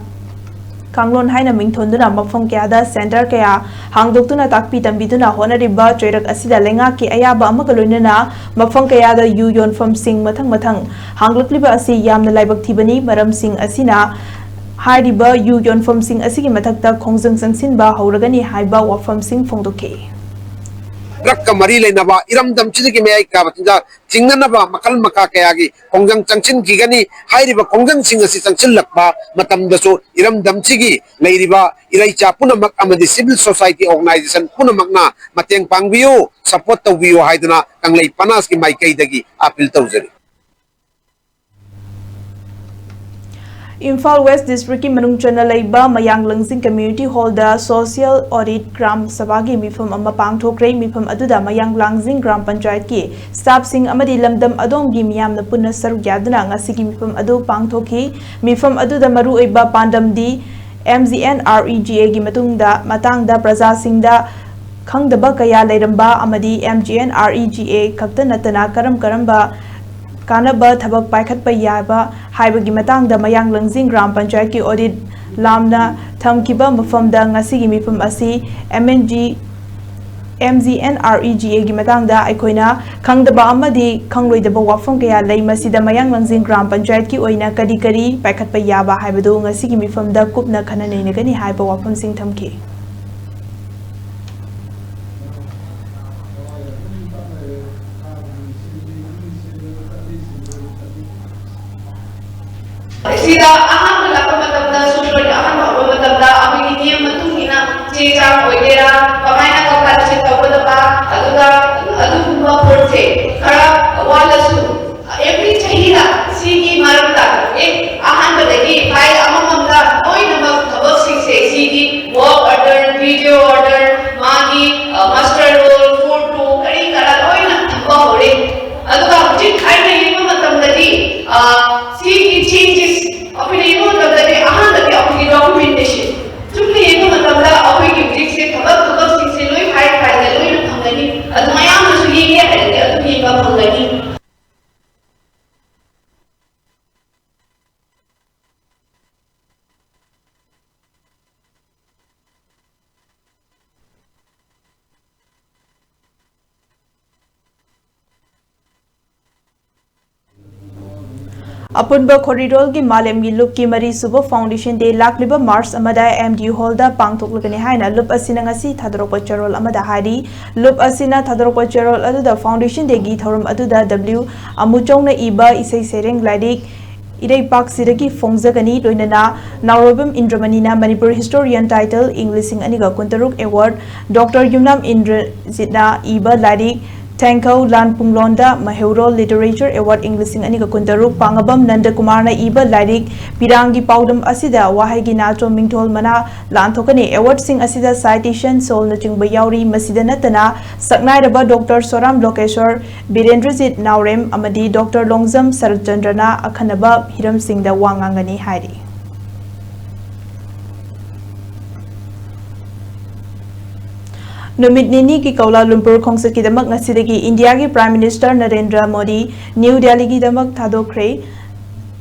ꯀꯥꯡꯂꯣꯟ ꯍꯥꯏꯅ ꯃꯤꯡꯊꯣꯟꯗꯨꯅ ꯃꯐꯝ ꯀꯌꯥꯗ center ꯀꯌꯥ ꯍꯥꯡꯗꯣꯛꯇꯨꯅ ꯇꯥꯛꯄꯤ ꯇꯝꯕꯤꯗꯨꯅ ꯍꯣꯠꯅꯔꯤꯕ ꯆꯩꯔꯛ ꯑꯁꯤꯗ ꯂꯩꯉꯥꯛꯀꯤ ꯑꯌꯥꯕ ꯑꯃꯒ ꯂꯣꯏꯅꯅ ꯃꯐꯝ ꯀꯌꯥꯗ ꯌꯨ ꯌꯣꯟꯐꯝꯁꯤꯡ ꯃꯊꯪ ꯃꯊꯪ ꯍꯥꯡꯂꯛꯂꯤꯕ ꯑꯁꯤ ꯌꯥꯝꯅ ꯂꯥꯏꯕꯛ ꯊꯤꯕꯅꯤ꯫ ꯃꯔꯝꯁꯤꯡ ꯑꯁꯤꯅ ꯍꯥꯏꯔꯤꯕ ꯌꯨ ꯌꯣꯟꯐꯝꯁꯤꯡ ꯑꯁꯤꯒꯤ ꯃꯊꯛꯇ ꯈꯣꯡꯖꯪ ꯆꯪꯁꯤꯟꯕ ꯍꯧꯔꯒꯅꯤ ꯍꯥꯏꯕ ꯋꯥꯐꯝꯁꯤꯡ ꯐꯣꯡꯗꯣꯛꯈꯤ꯫ ꯗ꯭ꯔꯒꯀ ꯃꯔꯤ ꯂꯩꯅꯕ ꯏꯔꯝꯗꯝꯁꯤꯗꯒꯤ ꯃꯌꯥꯏ ꯀꯥꯕ ꯆꯤꯟꯖꯥꯛ ꯆꯤꯡꯅꯅꯕ ꯃꯈꯜ ꯃꯈꯥ ꯀꯌꯥꯒꯤ ꯈꯣꯡꯖꯪ ꯆꯪꯁꯤꯟꯈꯤꯒꯅꯤ꯫ ꯍꯥꯏꯔꯤꯕ ꯈꯣꯡꯖꯪꯁꯤꯡ ꯑꯁꯤ ꯆꯪꯁꯤꯜꯂꯛꯄ ꯃꯇꯝꯗꯁꯨ ꯏꯔꯝꯗꯝꯁꯤꯒꯤ ꯂꯩꯔꯤꯕ ꯏꯔꯩꯆꯥ ꯄꯨꯝꯅꯃꯛ ꯑꯃꯗꯤ civil society organization ꯄꯨꯝꯅꯃꯛꯅ ꯃꯇꯦꯡ ꯄꯥꯡꯕꯤꯌꯨ, support ꯇꯧꯕꯤꯌꯨ ꯍꯥꯏꯗꯨꯅ ꯀꯪꯂꯩ ꯄꯅꯥꯁꯀꯤ ꯃꯥꯏꯀꯩꯗꯒꯤ appeal ꯇꯧꯖꯔꯤ꯫ ꯏꯝꯐꯥꯜ ꯋꯦꯁ ꯗꯤꯁꯇ꯭ꯔꯤꯛꯀꯤ ꯃꯅꯨꯡ ꯆꯟꯅ ꯂꯩꯕ ꯃꯌꯥꯡ ꯂꯪꯖꯤꯡ ꯀꯝꯃ꯭ꯌꯨꯅꯤꯇꯤ ꯍꯣꯜꯗ ꯁꯣꯁꯤꯌꯦꯜ ꯑꯣꯗꯤꯠ ꯒ꯭ꯔꯥꯝ ꯁꯚꯥꯒꯤ ꯃꯤꯐꯝ ꯑꯃ ꯄꯥꯡꯊꯣꯛꯈ꯭ꯔꯦ꯫ ꯃꯤꯐꯝ ꯑꯗꯨꯗ ꯃꯌꯥꯡ ꯂꯥꯡꯖꯤꯡ ꯒ꯭ꯔꯥꯝ ꯄꯟꯆꯥꯌꯠꯀꯤ ꯁ꯭ꯇꯥꯐꯁꯤꯡ ꯑꯃꯗꯤ ꯂꯝꯗꯝ ꯑꯗꯣꯝꯒꯤ ꯃꯤꯌꯥꯝꯅ ꯄꯨꯟꯅ ꯁꯔꯨꯛ ꯌꯥꯗꯨꯅ ꯉꯁꯤꯒꯤ ꯃꯤꯐꯝ ꯑꯗꯨ ꯄꯥꯡꯊꯣꯛꯈꯤ꯫ ꯃꯤꯐꯝ ꯑꯗꯨꯗ ꯃꯔꯨꯑꯣꯏꯕ ꯄꯥꯟꯗꯝꯗꯤ M G N R E G ꯑꯦꯒꯤ ꯃꯇꯨꯡꯗ, ꯃꯇꯥꯡꯗ ꯄ꯭ꯔꯖꯥꯁꯤꯡꯗ ꯈꯪꯗꯕ ꯀꯌꯥ ꯂꯩꯔꯝꯕ ꯑꯃꯗꯤ M G N R E G A ꯈꯛꯇ ꯅꯠꯇꯅ ꯀꯔꯝ ꯀꯔꯝꯕ ꯀꯥꯟꯅꯕ ꯊꯕꯛ ꯄꯥꯏꯈꯠꯄ ꯌꯥꯕ ꯍꯥꯏꯕꯒꯤ ꯃꯇꯥꯡꯗ ꯃꯌꯥꯡ ꯂꯪꯖꯤꯡ ꯒ꯭ꯔꯥꯝ ꯄꯟꯆꯥꯌꯠꯀꯤ ꯑꯣꯗꯤꯠ ꯂꯥꯝꯅ ꯊꯝꯈꯤꯕ ꯃꯐꯝꯗ ꯉꯁꯤꯒꯤ ꯃꯤꯐꯝ ꯑꯁꯤ M N G M G N R E G ꯑꯦꯒꯤ ꯃꯇꯥꯡꯗ ꯑꯩꯈꯣꯏꯅ ꯈꯪꯗꯕ ꯑꯃꯗꯤ ꯈꯪꯂꯣꯏꯗꯕ ꯋꯥꯐꯝ ꯀꯌꯥ ꯂꯩ꯫ ꯃꯁꯤꯗ ꯃꯌꯥꯡ ꯂꯪꯖꯤꯡ ꯒ꯭ꯔꯥꯝ ꯄꯟꯆꯥꯌꯠꯀꯤ ꯑꯣꯏꯅ ꯀꯔꯤ ꯀꯔꯤ ꯄꯥꯏꯈꯠꯄ ꯌꯥꯕ ꯍꯥꯏꯕꯗꯨ ꯉꯁꯤꯒꯤ ꯃꯤꯐꯝꯗ ꯀꯨꯞꯅ ꯈꯟꯅ ꯅꯩꯅꯒꯅꯤ ꯍꯥꯏꯕ ꯋꯥꯐꯝꯁꯤꯡ ꯊꯝꯈꯤ꯫ ꯁꯤꯗ ꯑꯍꯥꯟꯕ ꯂꯥꯛꯄ ꯃꯇꯝꯗ, ꯁꯨꯝꯕꯒꯤ ꯑꯍꯥꯟꯕ ꯍꯧꯕ ꯃꯇꯝꯗ ꯑꯩꯈꯣꯏꯒꯤ ꯅꯤꯌꯝ ꯃꯇꯨꯡ ꯏꯟꯅ ꯆꯦ ꯆꯥꯡ ꯑꯣꯏꯒꯦꯔꯥ, ꯀꯃꯥꯏꯅ ꯀꯝꯄꯥꯏꯜꯁꯟ ꯇꯧꯒꯗꯕ, ꯑꯗꯨꯒ ꯑꯗꯨꯒꯨꯝꯕ ꯄꯣꯠꯁꯦ ꯈꯔ ꯋꯥꯠꯂꯁꯨ, ꯑꯦꯚ꯭ꯔꯤ ꯆꯍꯤꯗ ꯁꯤꯒꯤ ꯃꯔꯛꯇ, ꯑꯦ, ꯑꯍꯥꯟꯕꯗꯒꯤ ꯐꯥꯏꯜ ꯑꯃꯃꯝꯗ ꯂꯣꯏꯅꯃꯛ ꯊꯕꯛꯁꯤꯡꯁꯦ, ꯁꯤꯒꯤ ꯋꯥꯔꯛ ꯑꯣꯔꯗꯔ, ꯚꯤꯗꯤꯑꯣ ꯑꯣꯔꯗꯔ, ꯃꯥꯒꯤ, ꯑ, ꯃꯥꯁꯇꯔ ꯔꯣꯜ, ꯐꯣꯇꯣ, ꯀꯔꯤ ꯀꯔꯥ ꯂꯣꯏꯅ ꯊꯝꯕ ꯍꯧꯔꯦ꯫ ꯑꯗꯨꯒ ꯍꯧꯖꯤꯛ ꯑꯩꯅ ꯌꯦꯡꯕ ꯃꯇꯝꯗꯗꯤ, ꯑ, ꯁꯤꯒꯤ ꯆꯦꯟꯖꯦꯁ ꯑꯩꯈꯣꯏꯅ ꯌꯦꯡꯕ ꯃꯇꯝꯗꯗꯤ ꯑꯍꯥꯟꯕꯗꯤ ꯑꯩꯈꯣꯏꯒꯤ ꯗꯣꯀꯨꯃꯦꯟꯇꯦꯁꯟ꯫ ꯆꯨꯝꯅ ꯌꯦꯡꯕ ꯃꯇꯝꯗ ꯑꯩꯈꯣꯏꯒꯤ ꯍꯧꯖꯤꯛꯁꯦ ꯊꯕꯛ, ꯊꯕꯛꯁꯤꯡꯁꯦ ꯂꯣꯏ ꯐꯥꯏꯜ ꯐꯥꯏꯜꯗ ꯂꯣꯏꯅ ꯐꯪꯒꯅꯤ꯫ ꯑꯗꯨ ꯃꯌꯥꯝꯅꯁꯨ ꯌꯦꯡꯒꯦ ꯍꯥꯏꯔꯗꯤ ꯑꯗꯨꯝ ꯌꯦꯡꯕ ꯐꯪꯒꯅꯤ꯫ ꯑꯄꯨꯟꯕ ꯈꯣꯔꯤꯔꯣꯜꯒꯤ ꯃꯥꯂꯦꯝꯒꯤ ꯂꯨꯞꯀꯤ ꯃꯔꯤꯁꯨꯕ Foundation Day ꯂꯥꯛꯂꯤꯕ March ꯑꯃꯗ M D U Hall ꯗ ꯄꯥꯡꯊꯣꯛꯂꯒꯅꯤ ꯍꯥꯏꯅ ꯂꯨꯞ ꯑꯁꯤꯅ ꯉꯁꯤ ꯊꯥꯗꯣꯔꯛꯄ ꯆꯦꯔꯣꯜ ꯑꯃꯗ ꯍꯥꯏꯔꯤ꯫ ꯂꯨꯞ ꯑꯁꯤꯅ ꯊꯥꯗꯣꯔꯛꯄ ꯆꯦꯔꯣꯜ ꯑꯗꯨꯗ Foundation Day ꯒꯤ ꯊꯧꯔꯝ ꯑꯗꯨꯗ W ꯑꯃꯨꯆꯧꯅ ꯏꯕ ꯏꯁꯩ ꯁꯩꯔꯦꯡ ꯂꯥꯏꯔꯤꯛ ꯏꯔꯩꯄꯥꯛꯁꯤꯗꯒꯤ ꯐꯣꯡꯖꯒꯅꯤ, ꯂꯣꯏꯅꯅ ꯅꯥꯎꯔꯣꯏꯕꯝ ꯏꯟꯗ꯭ꯔꯃꯅꯤꯅ Manipur Historian Title ꯏꯪ ꯂꯤꯁꯤꯡ ꯑꯅꯤꯒ ꯀꯨꯟꯇꯔꯨꯛ Award, Doctor ꯌꯨꯝꯅꯥꯝ ꯏꯟꯗ꯭ꯔꯖꯤꯠꯅ ꯏꯕ ꯂꯥꯏꯔꯤꯛ ꯊꯦꯡꯈꯧ ꯂꯥꯟ ꯄꯨꯡꯂꯣꯟꯗ ꯃꯍꯩꯔꯣꯜ Literature Award ꯏꯪ ꯂꯤꯁꯤꯡ ꯑꯅꯤꯒ ꯀꯨꯟꯇꯔꯨꯛ, ꯄꯥꯉꯕꯝ ꯅꯟꯗꯀꯨꯃꯥꯔꯅ ꯏꯕ ꯂꯥꯏꯔꯤꯛ ꯄꯤꯔꯥꯡꯒꯤ ꯄꯥꯎꯗꯝ ꯑꯁꯤꯗ ꯋꯥꯍꯩꯒꯤ ꯅꯥꯆꯣꯝ ꯃꯤꯡꯊꯣꯜ ꯃꯅꯥ ꯂꯥꯟꯊꯣꯛꯀꯅꯤ꯫ Award ꯁꯤꯡ ꯑꯁꯤꯗ Citation Soul ꯅꯆꯤꯡꯕ ꯌꯥꯎꯔꯤ꯫ ꯃꯁꯤꯗ ꯅꯠꯇꯅ ꯁꯛꯅꯥꯏꯔꯕ Doctor ꯁꯣꯔꯥꯝ ꯂꯣꯀꯦꯁꯣꯔ, ꯕꯤꯔꯦꯟꯗ꯭ꯔꯖꯤꯠ ꯅꯥꯎꯔꯦꯝ ꯑꯃꯗꯤ Doctor ꯂꯣꯡꯖꯝ ꯁꯔꯠꯆꯟꯗ꯭ꯔꯅ ꯑꯈꯟꯅꯕ ꯍꯤꯔꯝꯁꯤꯡꯗ ꯋꯥ ꯉꯥꯡꯒꯅꯤ ꯍꯥꯏꯔꯤ꯫ ꯅꯨꯃꯤꯠ ꯅꯤꯅꯤꯒꯤ ꯀꯧꯂꯥ ꯂꯨꯝꯄꯨꯔ ꯈꯣꯡꯆꯠꯀꯤꯗꯃꯛ ꯉꯁꯤꯗꯒꯤ ꯏꯟꯗꯤꯌꯥꯒꯤ Prime Minister Narendra Modi new ꯗꯦꯜꯂꯤꯒꯤꯗꯃꯛ ꯊꯥꯗꯣꯛꯈ꯭ꯔꯦ꯫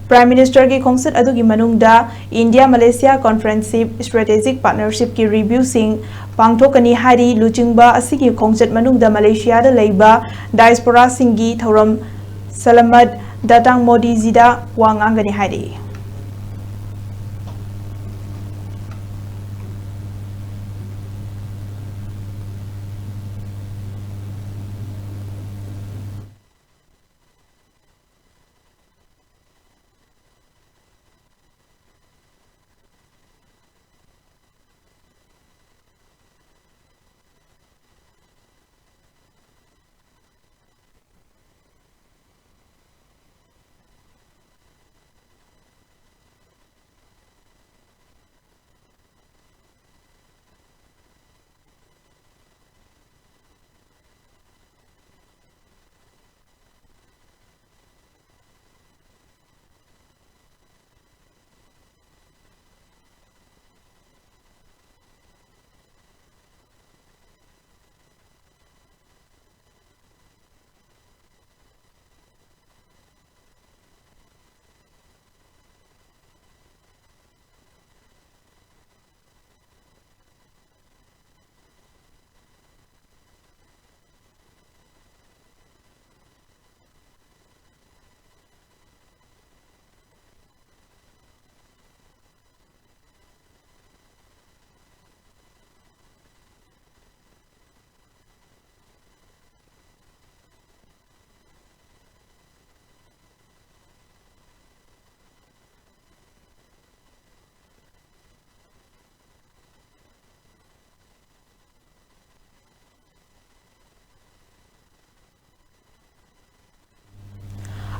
Prime Minister ꯒꯤ ꯈꯣꯡꯆꯠ ꯑꯗꯨꯒꯤ ꯃꯅꯨꯡꯗ India Malaysia Comprehensive Strategic Partnership ꯀꯤ review ꯁꯤꯡ ꯄꯥꯡꯊꯣꯛꯀꯅꯤ ꯍꯥꯏꯔꯤ꯫ ꯂꯨꯆꯤꯡꯕ ꯑꯁꯤꯒꯤ ꯈꯣꯡꯆꯠ ꯃꯅꯨꯡꯗ ꯃꯂꯦꯁꯤꯌꯥꯗ ꯂꯩꯕ diaspora ꯁꯤꯡꯒꯤ ꯊꯧꯔꯝ Selamat Datang Modi ꯖꯤꯗ ꯋꯥ ꯉꯥꯡꯒꯅꯤ ꯍꯥꯏꯔꯤ꯫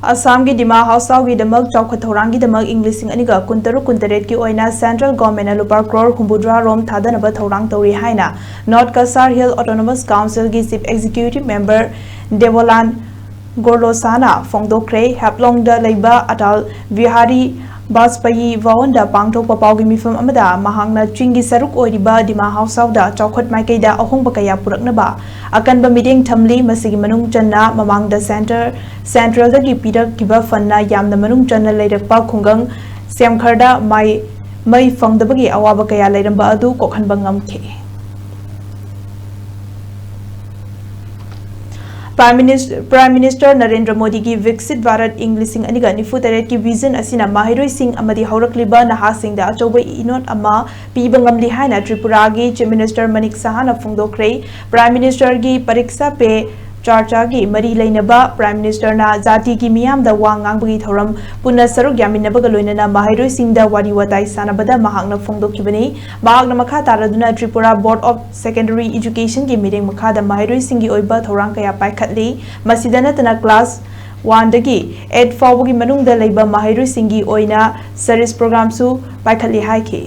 ꯑꯁꯥꯝꯒꯤ ꯗꯤꯃꯥ ꯍꯥꯎꯁꯥꯎꯒꯤꯗꯃꯛ ꯆꯥꯎꯈꯠ ꯊꯧꯔꯥꯡꯒꯤꯗꯃꯛ ꯏꯪ ꯂꯤꯁꯤꯡ ꯑꯅꯤꯒ ꯀꯨꯟꯇꯔꯨꯛ ꯀꯨꯟꯇꯔꯦꯠꯀꯤ ꯑꯣꯏꯅ central governmentꯅ ꯂꯨꯄꯥ ꯀ꯭ꯔꯣꯔ ꯍꯨꯝꯐꯨꯇꯔꯥ ꯔꯣꯝ ꯊꯥꯗꯅꯕ ꯊꯧꯔꯥꯡ ꯇꯧꯔꯤ ꯍꯥꯏꯅ North Cachar Hill Autonomous Councilꯒꯤ chief executive member ꯗꯦꯕꯣꯂꯥꯟ ꯒꯣꯔꯂꯣꯁꯥꯅ ꯐꯣꯡꯗꯣꯛꯈ꯭ꯔꯦ꯫ ꯍꯥꯞꯂꯣꯡꯗ ꯂꯩꯕ ꯑꯇꯜ ꯕꯤꯍꯥꯔꯤ ꯕꯥꯖꯄꯥꯌꯤ ꯚꯋꯟꯗ ꯄꯥꯡꯊꯣꯛꯄ ꯄꯥꯎꯒꯤ ꯃꯤꯐꯝ ꯑꯃꯗ ꯃꯍꯥꯛꯅ ꯆꯤꯡꯒꯤ ꯁꯔꯨꯛ ꯑꯣꯏꯔꯤꯕ ꯗꯤꯃꯥ ꯍꯥꯎꯁꯥꯎꯗ ꯆꯥꯎꯈꯠ ꯃꯥꯏꯀꯩꯗ ꯑꯍꯣꯡꯕ ꯀꯌꯥ ꯄꯨꯔꯛꯅꯕ ꯑꯀꯟꯕ ꯃꯤꯠꯌꯦꯡ ꯊꯝꯂꯤ꯫ ꯃꯁꯤꯒꯤ ꯃꯅꯨꯡ ꯆꯟꯅ ꯃꯃꯥꯡꯗ centre centralꯗꯒꯤ ꯄꯤꯔꯛꯈꯤꯕ fundꯅ ꯌꯥꯝꯅ ꯃꯅꯨꯡ ꯆꯟꯅ ꯂꯩꯔꯛꯄ ꯈꯨꯡꯒꯪ ꯁꯦꯝꯈꯔꯗ ꯃꯩ ꯃꯩ ꯐꯪꯗꯕꯒꯤ ꯑꯋꯥꯕ ꯀꯌꯥ ꯂꯩꯔꯝꯕ ꯑꯗꯨ ꯀꯣꯛꯍꯟꯕ ꯉꯝꯈꯤ꯫ Prime Minister, Prime Minister Narendra ꯃꯣꯗꯤꯒꯤ ꯕꯤꯛꯁꯤꯠ ꯚꯥꯔꯠ ꯏꯪ ꯂꯤꯁꯤꯡ ꯑꯅꯤꯒ ꯅꯤꯐꯨ ꯇꯔꯦꯠꯀꯤ vision ꯑꯁꯤꯅ ꯃꯍꯩꯔꯣꯏꯁꯤꯡ ꯑꯃꯗꯤ ꯍꯧꯔꯛꯂꯤꯕ ꯅꯍꯥꯁꯤꯡꯗ ꯑꯆꯧꯕ ꯏꯅꯣꯠ ꯑꯃ ꯄꯤꯕ ꯉꯝꯂꯤ ꯍꯥꯏꯅ ꯇ꯭ꯔꯤꯄꯨꯔꯥꯒꯤ Chief Minister ꯃꯅꯤꯛ ꯁꯍꯥꯅ ꯐꯣꯡꯗꯣꯛꯈ꯭ꯔꯦ꯫ Prime Ministerꯒꯤ ꯄꯔꯤꯛꯁꯥ ꯄꯦ ꯆꯥꯔꯆꯥꯒꯤ ꯃꯔꯤ ꯂꯩꯅꯕ Prime Ministerꯅ ꯖꯥꯇꯤꯒꯤ ꯃꯤꯌꯥꯝꯗ ꯋꯥ ꯉꯥꯡꯕꯒꯤ ꯊꯧꯔꯝ ꯄꯨꯟꯅ ꯁꯔꯨꯛ ꯌꯥꯃꯤꯟꯅꯕꯒ ꯂꯣꯏꯅꯅ ꯃꯍꯩꯔꯣꯏꯁꯤꯡꯗ ꯋꯥꯔꯤ ꯋꯥꯇꯥꯏ ꯁꯥꯟꯅꯕꯗ ꯃꯍꯥꯛꯅ ꯐꯣꯡꯗꯣꯛꯈꯤꯕꯅꯤ꯫ ꯃꯍꯥꯛꯅ ꯃꯈꯥ ꯇꯥꯔꯗꯨꯅ Tripura Board of Secondary Educationꯒꯤ ꯃꯤꯠꯌꯦꯡ ꯃꯈꯥꯗ ꯃꯍꯩꯔꯣꯏꯁꯤꯡꯒꯤ ꯑꯣꯏꯕ ꯊꯧꯔꯥꯡ ꯀꯌꯥ ꯄꯥꯏꯈꯠꯂꯤ꯫ ꯃꯁꯤꯗ ꯅꯠꯇꯅ class one ꯗꯒꯤ eight ꯐꯥꯎꯕꯒꯤ ꯃꯅꯨꯡꯗ ꯂꯩꯕ ꯃꯍꯩꯔꯣꯏꯁꯤꯡꯒꯤ ꯑꯣꯏꯅ service programꯁꯨ ꯄꯥꯏꯈꯠꯂꯤ ꯍꯥꯏꯈꯤ꯫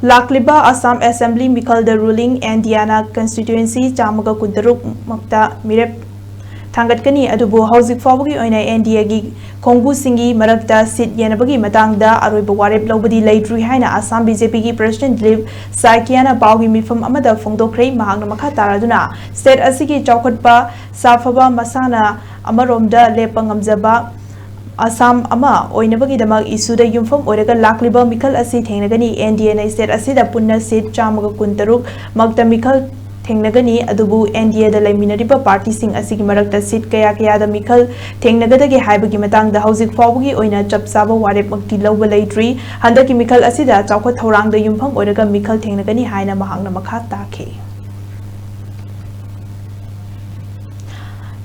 ꯂꯥꯛꯂꯤꯕ ꯑꯁꯥꯝ Assembly ꯃꯤꯈꯜꯗ ruling NDAꯅ constituency ꯆꯥꯝꯃꯒ ꯀꯨꯟꯇꯔꯨꯛ ꯃꯛꯇ ꯃꯤꯔꯦꯞ ꯊꯥꯡꯒꯠꯀꯅꯤ, ꯑꯗꯨꯕꯨ ꯍꯧꯖꯤꯛ ꯐꯥꯎꯕꯒꯤ ꯑꯣꯏꯅ NDAꯒꯤ ꯈꯣꯡꯕꯨꯁꯤꯡꯒꯤ ꯃꯔꯛꯇ seat ꯌꯦꯟꯅꯕꯒꯤ ꯃꯇꯥꯡꯗ ꯑꯔꯣꯏꯕ ꯋꯥꯔꯦꯞ ꯂꯧꯕꯗꯤ ꯂꯩꯇ꯭ꯔꯤ ꯍꯥꯏꯅ ꯑꯁꯥꯝ BJPꯒꯤ President ꯗꯤꯂꯤꯞ ꯁꯥꯏꯀꯤꯌꯥꯅ ꯄꯥꯎꯒꯤ ꯃꯤꯐꯝ ꯑꯃꯗ ꯐꯣꯡꯗꯣꯛꯈ꯭ꯔꯦ꯫ ꯃꯍꯥꯛꯅ ꯃꯈꯥ ꯇꯥꯔꯗꯨꯅ state ꯑꯁꯤꯒꯤ ꯆꯥꯎꯈꯠꯄ, ꯁꯥꯐꯕ, ꯃꯁꯥꯅ ꯑꯃꯔꯣꯝꯗ ꯂꯦꯞꯄ ꯉꯝꯖꯕ ꯑꯁꯥꯝ ꯑꯃ ꯑꯣꯏꯅꯕꯒꯤꯗꯃꯛ issueꯗ ꯌꯨꯝꯐꯝ ꯑꯣꯏꯔꯒ ꯂꯥꯛꯂꯤꯕ ꯃꯤꯈꯜ ꯑꯁꯤ ꯊꯦꯡꯅꯒꯅꯤ꯫ NDAꯅ state ꯑꯁꯤꯗ ꯄꯨꯟꯅ seat ꯆꯥꯝꯃꯒ ꯀꯨꯟꯇꯔꯨꯛ ꯃꯛꯇ ꯃꯤꯈꯜ ꯊꯦꯡꯅꯒꯅꯤ, ꯑꯗꯨꯕꯨ NDAꯗ ꯂꯩꯃꯤꯟꯅꯔꯤꯕ partyꯁꯤꯡ ꯑꯁꯤꯒꯤ ꯃꯔꯛꯇ seat ꯀꯌꯥ ꯀꯌꯥꯗ ꯃꯤꯈꯜ ꯊꯦꯡꯅꯒꯗꯒꯦ ꯍꯥꯏꯕꯒꯤ ꯃꯇꯥꯡꯗ ꯍꯧꯖꯤꯛ ꯐꯥꯎꯕꯒꯤ ꯑꯣꯏꯅ ꯆꯞ ꯆꯥꯕ ꯋꯥꯔꯦꯞꯃꯛꯇꯤ ꯂꯧꯕ ꯂꯩꯇ꯭ꯔꯤ꯫ ꯍꯟꯗꯛꯀꯤ ꯃꯤꯈꯜ ꯑꯁꯤꯗ ꯆꯥꯎꯈꯠ ꯊꯧꯔꯥꯡꯗ ꯌꯨꯝꯐꯝ ꯑꯣꯏꯔꯒ ꯃꯤꯈꯜ ꯊꯦꯡꯅꯒꯅꯤ ꯍꯥꯏꯅ ꯃꯍꯥꯛꯅ ꯃꯈꯥ ꯇꯥꯈꯤ꯫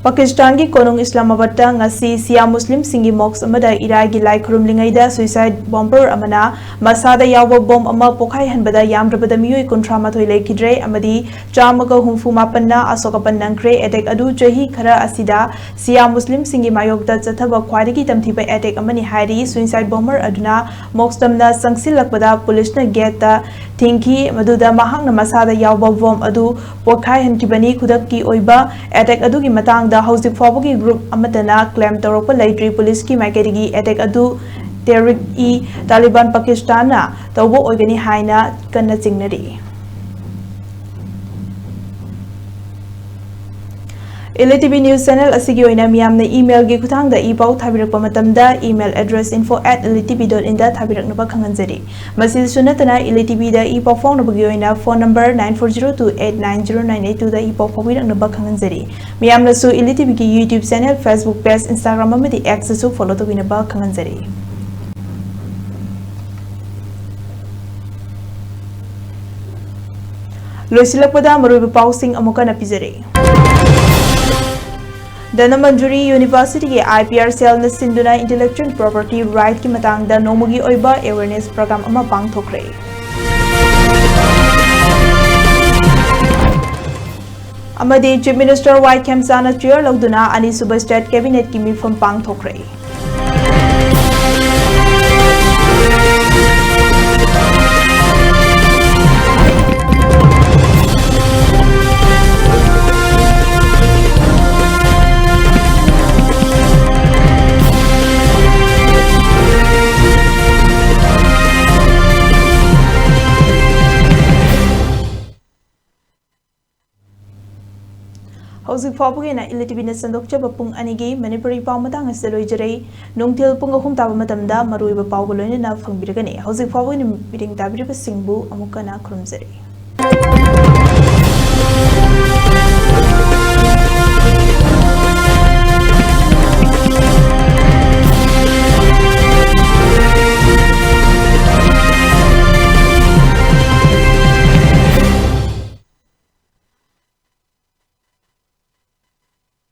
ꯄꯥꯀꯤꯁꯇꯥꯟꯒꯤ ꯀꯣꯅꯨꯡ ꯏꯁꯂꯥꯃꯥꯕꯥꯗꯇ ꯉꯁꯤ ꯁꯤꯌꯥ ꯃꯨꯁꯂꯤꯝꯁꯤꯡꯒꯤ ꯃꯣꯛꯁ ꯑꯃꯗ ꯏꯔꯥꯏꯒꯤ ꯂꯥꯏ ꯈꯨꯔꯨꯝꯂꯤꯉꯩꯗ ꯁꯨꯏꯁꯥꯏꯗ ꯕꯣꯝꯕꯔ ꯑꯃꯅ ꯃꯁꯥꯗ ꯌꯥꯎꯕ ꯕꯣꯝ ꯑꯃ ꯄꯣꯈꯥꯏꯍꯟꯕꯗ ꯌꯥꯝꯗ꯭ꯔꯕꯗ ꯃꯤꯑꯣꯏ ꯀꯨꯟꯊ꯭ꯔꯥ ꯃꯥꯊꯣꯏ ꯂꯩꯈꯤꯗ꯭ꯔꯦ ꯑꯃꯗꯤ ꯆꯥꯝꯃꯒ ꯍꯨꯝꯐꯨ ꯃꯥꯄꯟꯅ ꯑꯁꯣꯛ ꯑꯄꯟ ꯅꯪꯈ꯭ꯔꯦ꯫ ꯑꯦꯇꯦꯛ ꯑꯗꯨ ꯆꯍꯤ ꯈꯔ ꯑꯁꯤꯗ ꯁꯤꯌꯥ ꯃꯨꯁꯂꯤꯝꯁꯤꯡꯒꯤ ꯃꯥꯌꯣꯛꯇ ꯆꯠꯊꯕ ꯈ꯭ꯋꯥꯏꯗꯒꯤ ꯇꯝꯊꯤꯕ ꯑꯦꯇꯦꯛ ꯑꯃꯅꯤ ꯍꯥꯏꯔꯤ꯫ ꯁꯨꯏꯁꯥꯏꯗ ꯕꯣꯝꯕꯔ ꯑꯗꯨꯅ ꯃꯣꯛꯁꯇꯝꯅ ꯆꯪꯁꯤꯜꯂꯛꯄꯗ ꯄꯨꯂꯤꯁꯅ ꯒꯦꯠꯇ ꯊꯤꯡꯈꯤ, ꯃꯗꯨꯗ ꯃꯍꯥꯛꯅ ꯃꯁꯥꯗ ꯌꯥꯎꯕ ꯕꯣꯝ ꯑꯗꯨ ꯄꯣꯈꯥꯏꯍꯟꯈꯤꯕꯅꯤ꯫ ꯈꯨꯗꯛꯀꯤ ꯑꯣꯏꯕ ꯑꯦꯇꯦꯛ ꯑꯗꯨꯒꯤ ꯃꯇꯥꯡꯗ ꯍꯧꯖꯤꯛ ꯐꯥꯎꯕꯒꯤ ꯒ꯭ꯔꯨꯞ ꯑꯃꯠꯇꯅ ꯀ꯭ꯂꯦꯝ ꯇꯧꯔꯛꯄ ꯂꯩꯇ꯭ꯔꯤ꯫ ꯄꯨꯂꯤꯁꯀꯤ ꯃꯥꯏꯀꯩꯗꯒꯤ ꯑꯦꯇꯦꯛ ꯑꯗꯨ ꯇꯦꯍ꯭ꯔꯤꯛ-ꯏ-ꯇꯥꯂꯤꯕꯥꯟ ꯄꯥꯀꯤꯁꯇꯥꯟꯅ ꯇꯧꯕ ꯑꯣꯏꯒꯅꯤ ꯍꯥꯏꯅ ꯀꯟꯅ ꯆꯤꯡꯅꯔꯤ꯫ ꯏꯂꯤ ꯇꯤꯚꯤ ꯅ꯭ꯌꯨꯁ ꯆꯦꯅꯦꯜ ꯑꯁꯤꯒꯤ ꯑꯣꯏꯅ ꯃꯤꯌꯥꯝꯅ ꯏꯃꯦꯜꯒꯤ ꯈꯨꯠꯊꯥꯡꯗ ꯏ ꯄꯥꯎ ꯊꯥꯕꯤꯔꯛꯄ ꯃꯇꯝꯗ, email address info at illy tv dot in ꯗ ꯊꯥꯕꯤꯔꯛꯅꯕ ꯈꯪꯍꯟꯖꯔꯤ꯫ ꯃꯁꯤꯗꯁꯨ ꯅꯠꯇꯅ, ꯏꯂꯤ ꯇꯤꯚꯤꯗ ꯏ ꯄꯥꯎ ꯐꯥꯎꯅꯕꯒꯤ ꯑꯣꯏꯅ phone number nine four zero two eight nine zero nine eight two ꯗ ꯏ ꯄꯥꯎ ꯐꯥꯎꯕꯤꯔꯛꯅꯕ ꯈꯪꯍꯟꯖꯔꯤ꯫ ꯃꯤꯌꯥꯝꯅꯁꯨ ꯏꯂꯤ ꯇꯤꯚꯤꯒꯤ YouTube channel, Facebook page, Instagram ꯑꯃꯗꯤ X ꯇꯁꯨ ꯐꯣꯂꯣ ꯇꯧꯕꯤꯅꯕ ꯈꯪꯍꯟꯖꯔꯤ꯫ ꯂꯣꯏꯁꯤꯜꯂꯛꯄꯗ ꯃꯔꯨꯑꯣꯏꯕ ꯄꯥꯎꯁꯤꯡ ꯑꯃꯨꯛ ꯍꯟꯅ ꯄꯤꯖꯔꯤ꯫ ꯙꯅꯃꯟꯖꯨꯔꯤ ꯌꯨꯅꯤꯚꯔꯁꯤꯇꯤꯒꯤ IPR cell ꯅ ꯁꯤꯟꯗꯨꯅ intellectual property right ꯀꯤ ꯃꯇꯥꯡꯗ ꯅꯣꯡꯃꯒꯤ ꯑꯣꯏꯕ awareness program ꯑꯃ ꯄꯥꯡꯊꯣꯛꯈ꯭ꯔꯦ꯫ ꯑꯃꯗꯤ Chief Minister ꯋꯥꯏ ꯈꯦꯝꯆꯥꯅ chair ꯂꯧꯗꯨꯅ ꯑꯅꯤꯁꯨꯕ state cabinet ꯀꯤ ꯃꯤꯐꯝ ꯄꯥꯡꯊꯣꯛꯈ꯭ꯔꯦ꯫ ꯍꯧꯖꯤꯛ ꯐꯥꯎꯕꯒꯤ ꯑꯣꯏꯅ ꯏꯂꯤ ꯇꯤꯚꯤꯅ ꯁꯟꯗꯣꯛꯆꯕ ꯄꯨꯡ ꯑꯅꯤꯒꯤ ꯃꯅꯤꯄꯨꯔꯤ ꯄꯥꯎ ꯃꯇꯥꯡ ꯑꯁꯤꯗ ꯂꯣꯏꯖꯔꯦ꯫ ꯅꯨꯡꯊꯤꯜ ꯄꯨꯡ ꯑꯍꯨꯝ ꯇꯥꯕ ꯃꯇꯝꯗ ꯃꯔꯨꯑꯣꯏꯕ ꯄꯥꯎꯒ ꯂꯣꯏꯅꯅ ꯐꯪꯕꯤꯔꯒꯅꯤ꯫ ꯍꯧꯖꯤꯛ ꯐꯥꯎꯕꯒꯤ ꯃꯤꯔꯤꯡ ꯇꯥꯕꯤꯔꯤꯕꯁꯤꯡꯕꯨ ꯑꯃꯨꯛ ꯍꯟꯅ ꯈꯨꯔꯨꯝꯖꯔꯤ꯫